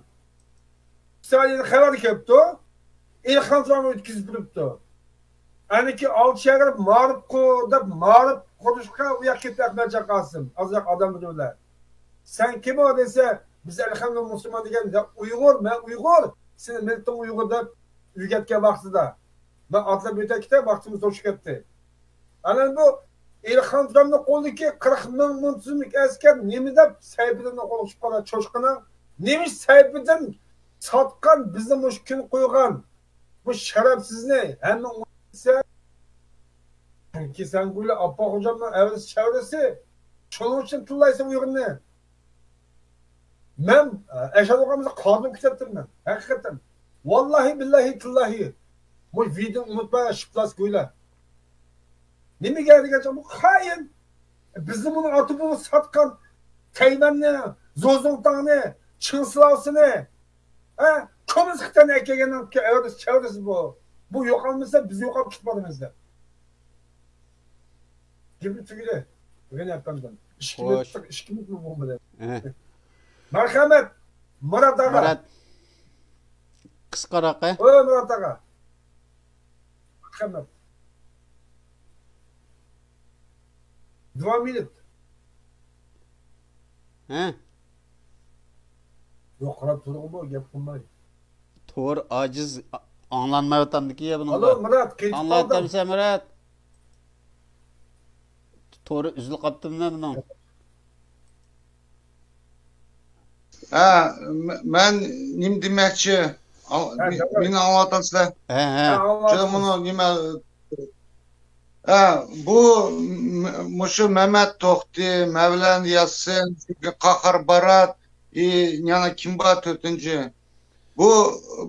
ئىسرائىلدىن خەۋەر كەپتۇ. ئېلىخان تۇرامغا ئۆتكۈزۈپ بېرىپتۇ. ئەنىكى ئالتە شەھەر مائارىپ قۇر دەپ مائارىپ قۇرۇشقا ئۇ ياققا كەتتى ئەخمەت شاھ قاسىم. ئازراق ئادەملىرى بىلەن. سەن كىم ئۇ دېسە، بىز ئەلھەمدۇلىللا مۇسۇلمان دېگەن، دە، ئۇيغۇر، مەن ئۇيغۇر، سېنىڭ مىللىتىڭ ئۇيغۇر دەپ ئۆگەتكەن ۋاقتىدا. مەن ئاتلاپ ئۆتەي كېتەي، ۋاقتىمىز توشۇپ كەتتى. ئەنە بۇ ئېلىخان تۇرامنىڭ قولىدىكى قىرىق مىڭ مۇنتىزىملىك ئەسكەر نېمە دەپ سەيپىدىننىڭ قولىغا چۈشۈپ قالدى چوشقىنىڭ؟ نېمە سەيپىدىن ساتقان بىزنى مۇشۇ كۈن قويغان بۇ شەرەپسىزنى ھەممە ئۇنىسە، چۈنكى سەن گويا ئاپپاق خوجامنىڭ ئەۋرىسى چەۋرىسى. شۇنىڭ ئۈچۈن تىللايسەن ئۇيغۇرنى. مەن ئەشەدە بولغانمىسا قاندىن كۈتەتتىم مەن. ھەقىقەتەن. ۋاللاھى بىللاھى تىللاھى. بۇ ۋىدېونى ئۇنتۇماڭ، شىپلاس گويلار. نېمىگە دېگەنچە بۇ خائىن. بىزنى بۇنى ئاتا بوۋا ساتقان تەيۋەننى، زوزۇڭتاڭنى، چىڭسىلاۋسىنى، ھە؟ كوممۇنىست خىتاينى ئەكەلگەننىڭ ئەۋرىسى چەۋرىسى بۇ. بۇ يوقالمىسا بىز يوقاپ كېتىپ بارىمىز دەپ. گېپى تۈگىدى. غېنى ئەپەندىم. ئىككى خوش. مىنۇتلۇق، ئىككى مىنۇتلۇق بولمىدى. ئەھ. مەرھەمەت، مۇرات ئاغا. مۇرات. قىسقىراق، ھە؟ ئوي، مۇرات ئاغا. مەرھەمەت. داۋام ئېلىپ. ھە؟ يوق، قاراپ تۇرغۇ بۇ، گەپ قىلماي. تور ئاجىز، ئاڭلانمايۋاتامدىكى يا بۇنىڭدا. ئالو، مۇرات، قېتىپ قالدىڭ. ئاڭلاۋاتامسەن، مۇرات؟ تورى ئۈزۈلۈپ قاپتىمۇ بۇنىڭ؟ ھە، م-، مەن نېمە دېمەكچى؟ ئاڭ-، ھە، مې-، دەۋر. مېنى ئاڭلاۋاتامسىلەر؟ ھە، ھە. ھە، ئاڭلاۋاتىمىز. شۇ مۇنۇ نېمە، ھە، بۇ م-، مۇشۇ مەمەت توختى، مەۋلان ياسىن، قاھار بارات، ئى، يەنە كىم بار تۆتىنچى؟ بۇ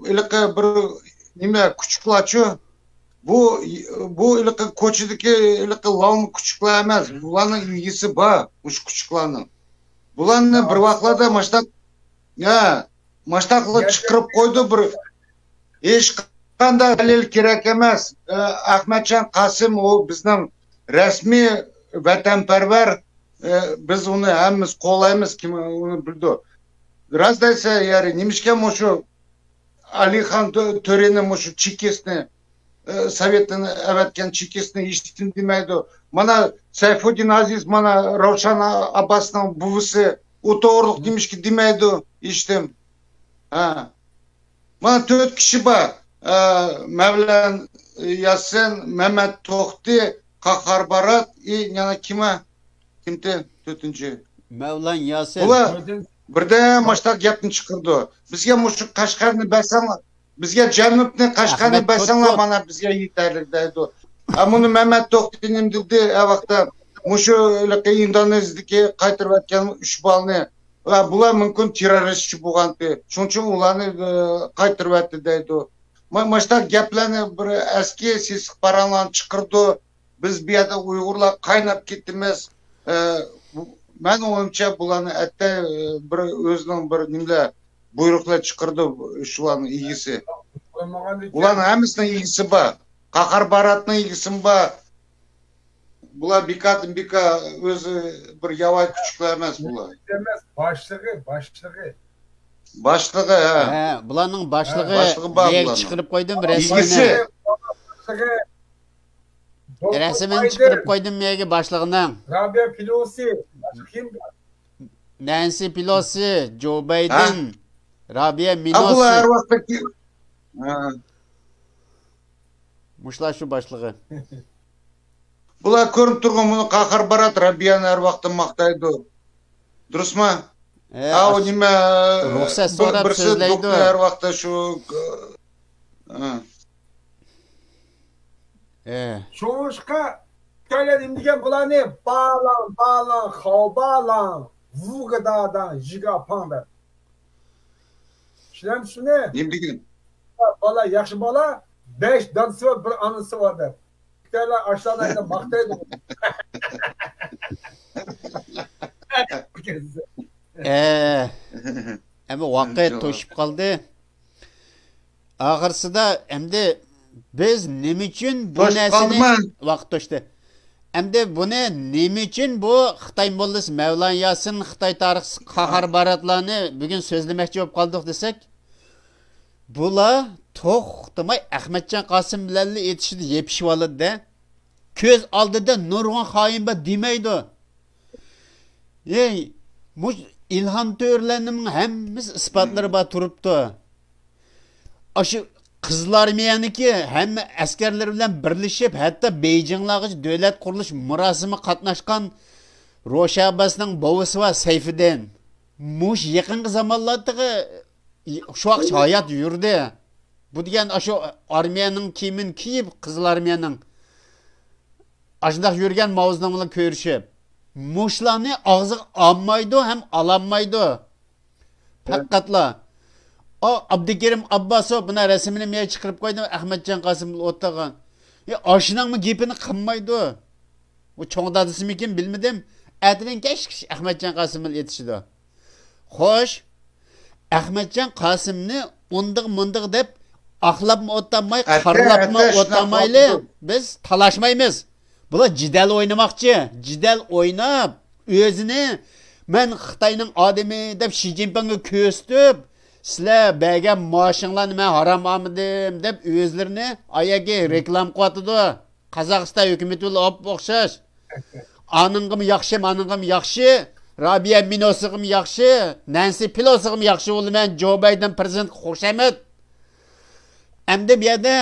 ھېلىقى بىر نېمە كۈچۈكلەرچۇ؟ بۇ، بۇ ھېلىقى كوچىدىكى ھېلىقى لالما كۈچۈكلەر ئەمەس. بۇلارنىڭ ئىگىسى بار، مۇشۇ كۈچۈكلەرنىڭ. بۇلارنى بىر ۋاقىتلاردا ماشتاق، ھە، ماشتاقلا چىقىرىپ قويدى بىر. ھېچقانداق دەلىل كېرەك ئەمەس. ئە، ئەخمەتجان قاسىم ئۇ بىزنىڭ رەسمىي ۋەتەنپەرۋەر، ئە، بىز ئۇنى ھەممىمىز قوللايمىز، كىم ئۇنى بىلىدۇ. راست دەيسە، يەرى نېمىشقا مۇشۇ ئەلىخان تۆ-، تۆرىنى، مۇشۇ چېكىستنى، ئە، سوۋېتتىن ئەۋەتكەن چېكىستنى ھېچكىم دېمەيدۇ. مانا سەيفۇددىن ئازىز، مانا راۋشان ئابباسنىڭ بوۋىسى، ئۇ توغرىلىق نېمىشقا دېمەيدۇ ھېچكىم؟ ھە. مانا تۆت كىشى بار. ئە، مەۋلان ياسىن، مەمەت توختى، قاھار بارات، ئى، يەنە كىم؟ كىمتى تۆتىنچى؟ مەۋلان ياسىن. بۇلار بىردەم ماشتاق گەپنى چىقىرىدۇ. بىزگە مۇشۇ قەشقەرنى بەرسەڭلار، بىزگە جەنۇبنى، قەشقەرنى ئەخمەت بەرسەڭلار، توت، توت. مانا بىزگە يېتەرلىك دەيدۇ. ئە، مۇنى مەمەت توختى نېمە دېدى، ئە، ۋاقىتتا مۇشۇ ھېلىقى ئىندونېزىيەدىكى قايتۇرۇۋەتكەن ئۈچ بالىنى ۋە بۇلار مۇمكىن تېررورىستچى بولغانتى. شۇنىڭ ئۈچۈن ئۇلارنى، ئى، قايتۇرۇۋەتتى دەيدۇ. ما-، ماشۇنداق گەپلەرنى بىر ئەسكى سېسىق پاراڭلارنى چىقىرىدۇ. بىز بۇ يەردە ئۇيغۇرلار قايناپ كېتىمىز. ئى، بۇ، مەن ئويۇمچە بۇلارنى ئەتتە، ئى، بىر ئۆزىنىڭ بىر نېمىلەر، بۇيرۇقلار چىقىرىدۇ شۇلارنىڭ ئىگىسى. بۇلارنىڭ ھەممىسىنىڭ ئىگىسى بار. قاھار باراتنىڭ ئىگىسىمۇ بار. بۇلار بىكاردىن بىكار ئۆزى بىر ياۋايى كۈچۈكلەر ئەمەس بۇلار. ئەمەس، باشلىقى، باشلىقى. باشلىقى، ھە. ھە، بۇلارنىڭ باشلىقى، باشلىقى بار نېگە بۇلارنىڭ. چىقىرىپ قويدۇم رەسىمىنى. ئىگىسى. رەسىمىنى چىقىرىپ قويدۇم نېگە باشلىقىنىڭ. رابىيە پېلوسى. باشقا كىم؟ نەنسى پېلوسى، جو بايدېن، ھە؟ رابىيە ھە، بۇلار ھەر مىنوسى. ۋاقىتتا كى-، ھە. مۇشۇلار شۇ باشلىقى. بۇلار كۆرۈنۈپ تۇرغان، بۇنى قاھار بارات رابىيەنى ھەر ۋاقىتتا ماختايدۇ. دۇرۇسمۇ؟ ئە، ھاۋۇ ئاش-، نېمە، رۇخسەت بىر-، سوراپ بىرسى سۆزلەيدۇ. دوكتور ھەر ۋاقىتتا شۇ، ھە. ئە. شۇڭلاشقا خىتايلار نېمە دېگەن بۇلارنى؟ بالاڭ، بالاڭ، خاۋ بالاڭ، ۋۇگېداداڭ، ژىگاپاڭ دەپ. چۈشىنەمسىز شۇنى؟ نېمە دېگەن؟ بالا، ياخشى بالا، بەش دادىسى بار، بىر ئانىسى بار دەپ. خىتايلار ئاشۇلارنى ئەمدى ماختايدۇ. ئە، ئەمما ۋاقىت توشۇپ قالدى. ئاخىرسىدا ئەمدى بىز نېمە ئۈچۈن بۇ توشۇپ نەرسىنى قالدىمۇ؟ ۋاقىت توشتى. ئەمدى بۇنى نېمە ئۈچۈن بۇ خىتاي موللىسى مەۋلان ياسىن، خىتاي تارىخچىسى قاھار باراتلارنى بۈگۈن سۆزلىمەكچى بولۇپ قالدۇق دېسەك، بۇلار توختىماي ئەخمەتجان قاسىم بىلەنلا ئېتىشىدا يېپىشىۋالىدۇ-دە. كۆز ئالدىدا نۇرغۇن خائىن بار دېمەيدۇ. ئەي، مۇشۇ ئىلھام تۆرىلەرنىڭ ھەممىسى ئىسپاتلىرى بار تۇرۇپتۇ. ئاشۇ قىزىل ئارمىيەنىڭكى ھەممە ئەسكەرلىرى بىلەن بىرلىشىپ، ھەتتا بېيجىڭلارغىچە دۆلەت قۇرۇلۇش مۇراسىمىغا قاتناشقان روشا ئابباسنىڭ بوۋىسى بار، سەيفىدىن. مۇشۇ يېقىنقى زامانلاردىغى شۇ ۋاقىت ھايات يۈردى. بۇ دېگەن ئاشۇ ئارمىيەنىڭ كىيىمىنى كىيىپ، قىزىل ئارمىيەنىڭ ئاشۇنداق يۈرگەن ماۋزېدۇڭ بىلەن كۆرۈشۈپ. مۇشۇلارنى ئاغزىغا ئالمايدۇ ھەم ئالالمايدۇ. پەقەتلا. ئا، ئابدۇكېرىم ئابباسوف، مانا رەسىمىنى مەن چىقىرىپ قويدۇم، ئەخمەتجان قاسىم بىلەن ئولتۇرغان. ئە، ئاشۇنىڭمۇ گېپىنى قىلمايدۇ. ئۇ چوڭ دادىسىمىكىن بىلمىدىم. ئەتىدىن كەچكىچە ئەخمەتجان قاسىم بىلەن ئېتىشىدۇ. خوش، ئەخمەتجان قاسىمنى ئۇندىغ مۇندىغ دەپ ئاقلاپمۇ ئولتۇرماي، ئەتە، قارىلاپمۇ ئەتە شۇنداق ئولتۇرمايلى، بولۇپتۇ. بىز تالاشمايمىز. بۇلار جېدەل ئوينىماقچى. جېدەل ئويناپ، ئۆزىنى مەن خىتاينىڭ ئادىمى دەپ شى جىنپىڭغا كۆرسىتىپ، سىلەر بەرگەن مائاشىڭلارنى مەن ھارام ئالمىدىم دەپ ئۆزلىرىنى ئايەگە رېكلام قىلىۋاتىدۇ. قازاقىستان ھۆكۈمىتى بىلەن ئوپئوخشاش. ئانىڭغىمۇ ياخشى، مانىڭغىمۇ ياخشى، رابىيە مىنوسىغىمۇ ياخشى، نەنسى پېلوسىغىمۇ ياخشى بولىمەن، جو بايدېن پىرېزىدېنتقا خۇشامەت. ئەمدى بۇ يەردە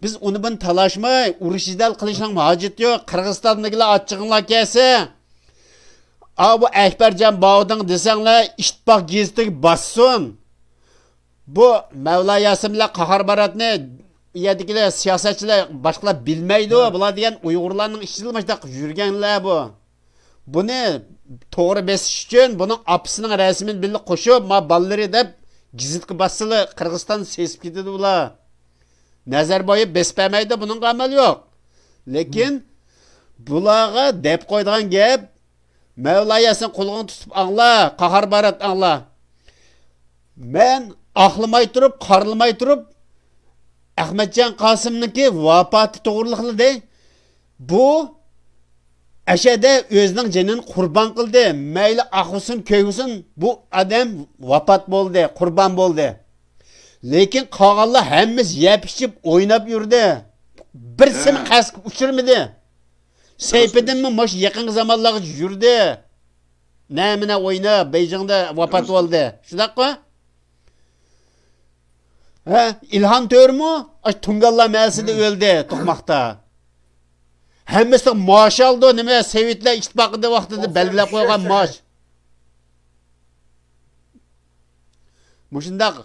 بىز ئۇنى بۇنى تالاشماي، ئۇرۇش جېدەل قىلىشنىڭ ھاجىتى يوق. قىرغىزىستاندىكىلەر ئاچچىقىڭلار كەلسە، ئا، بۇ ئەكبەرجان باۋۇدۇڭ دېسەڭلار، ئىتتىپاق گېزىتىگە باسسۇن. بۇ مەۋلا ياسىن بىلەن قاھار باراتنى يەردىكىلەر، سىياسەتچىلەر، باشقىلار بىلمەيدۇ. ھە. بۇلار دېگەن ئۇيغۇرلارنىڭ ئىچىدىلا مۇشۇنداق يۈرگەنلەر بۇ. بۇنى توغرا بېسىش ئۈچۈن بۇنىڭ ئاپىسىنىڭ رەسىمىنى بىللە قوشۇپ، ما بالىلىرى دەپ گېزىتكە باسسىلا، قىرغىزىستان سېسىپ كېتىدۇ بۇلار. نەزەربايېۋ بېسىپ بەرمەيدۇ، بۇنىڭغا ئامال يوق. لېكىن بۇلارغا دەپ قويىدىغان گەپ، مەۋلا ياسىن، قۇلىقىڭنى تۇتۇپ ئاڭلا، قاھار بارات ئاڭلا. مەن ئاقلىماي تۇرۇپ، قارىلىماي تۇرۇپ، ئەخمەتجان قاسىمنىڭكى ۋاپاتى توغرىلىقلا دەي. بۇ ئەشەدە ئۆزىنىڭ جېنىنى قۇربان قىلدى. مەيلى ئاقسۇن، كۆكسۇن، بۇ ئادەم ۋاپات بولدى، قۇربان بولدى. لېكىن قالغانلار ھەممىسى يەپ ئىچىپ ئويناپ يۈردى. بىرسىمۇ ھە. قەستكە ئۇچرىمىدى. سەيپىدىنمۇ مۇشۇ يېقىنقى زامانلارغىچە يۈردى. نەمىنە ئويناپ، بېيجىڭدا ۋاپات بولدى. شۇنداققۇ؟ ھە، ئىلھام تۆرىمۇ ئاشۇ تۇڭگانلار مەھەللىسىدە ئۆلدى، توقماقتا. ھەممىسى مائاش ئالىدۇ، نېمە، سوۋېتلار ئىتتىپاقىدا ۋاقتىدا بەلگىلەپ قويغان مائاش. مۇشۇنداق.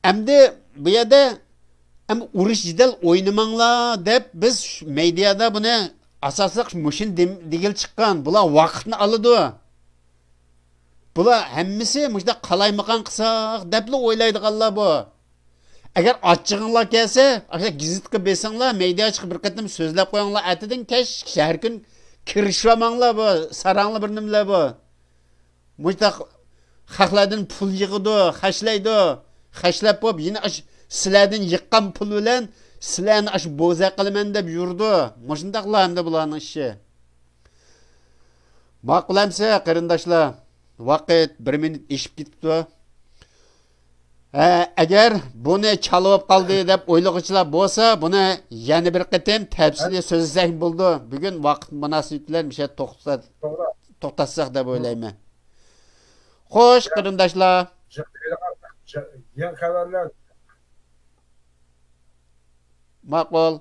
ئەمدى بۇ يەردە ئەمدى ئۇرۇش جېدەل ئوينىماڭلار دەپ بىز شۇ مېدىيادا بۇنى ئاساسلىق مۇشۇنى دېم-، دېگىلى چىققان. بۇلار ۋاقىتنى ئالىدۇ. بۇلار ھەممىسى مۇشۇنداق قالايمىقان قىلساق دەپلا ئويلايدىغانلار بۇ. ئەگەر ئاچچىقىڭلار كەلسە، ئاشۇ گېزىتكە بېسىڭلار، مېدىياغا چىقىپ بىر قېتىم سۆزلەپ قويۇڭلار، ئەتىدىن كەچ ھەر كۈن كىرىشىۋالماڭلار بۇ، ساراڭلار بىر نېمىلەر بۇ. مۇشۇنداق خەقلەردىن پۇل يىغىدۇ، خەجلەيدۇ. خەجلەپ بولۇپ، يەنە ئاشۇ سىلەردىن يىغقان پۇل بىلەن سىلەرنى ئاشۇ بوزەك قىلىمەن دەپ يۈرىدۇ. مۇشۇنداقلا ئەمدى بۇلارنىڭ ئىشى. ماقۇل ئەمسە، قېرىنداشلار، ۋاقىت بىر مىنۇت ئېشىپ كېتىپتۇ. ئە، ئەگەر بۇنى چالا بولۇپ قالدى دەپ ئويلىغۇچىلار بولسا، بۇنى يەنە بىر قېتىم تەپسىلىي سۆزلىسەك بولىدۇ. بۈگۈن ۋاقىت مۇناسىۋىتى بىلەن مۇشۇ يەردە توختا-، توغرا. توختاتساق دەپ ئويلايمەن. خوش، قېرىنداشلار. يېڭى خەۋەرلەر. ماقۇل.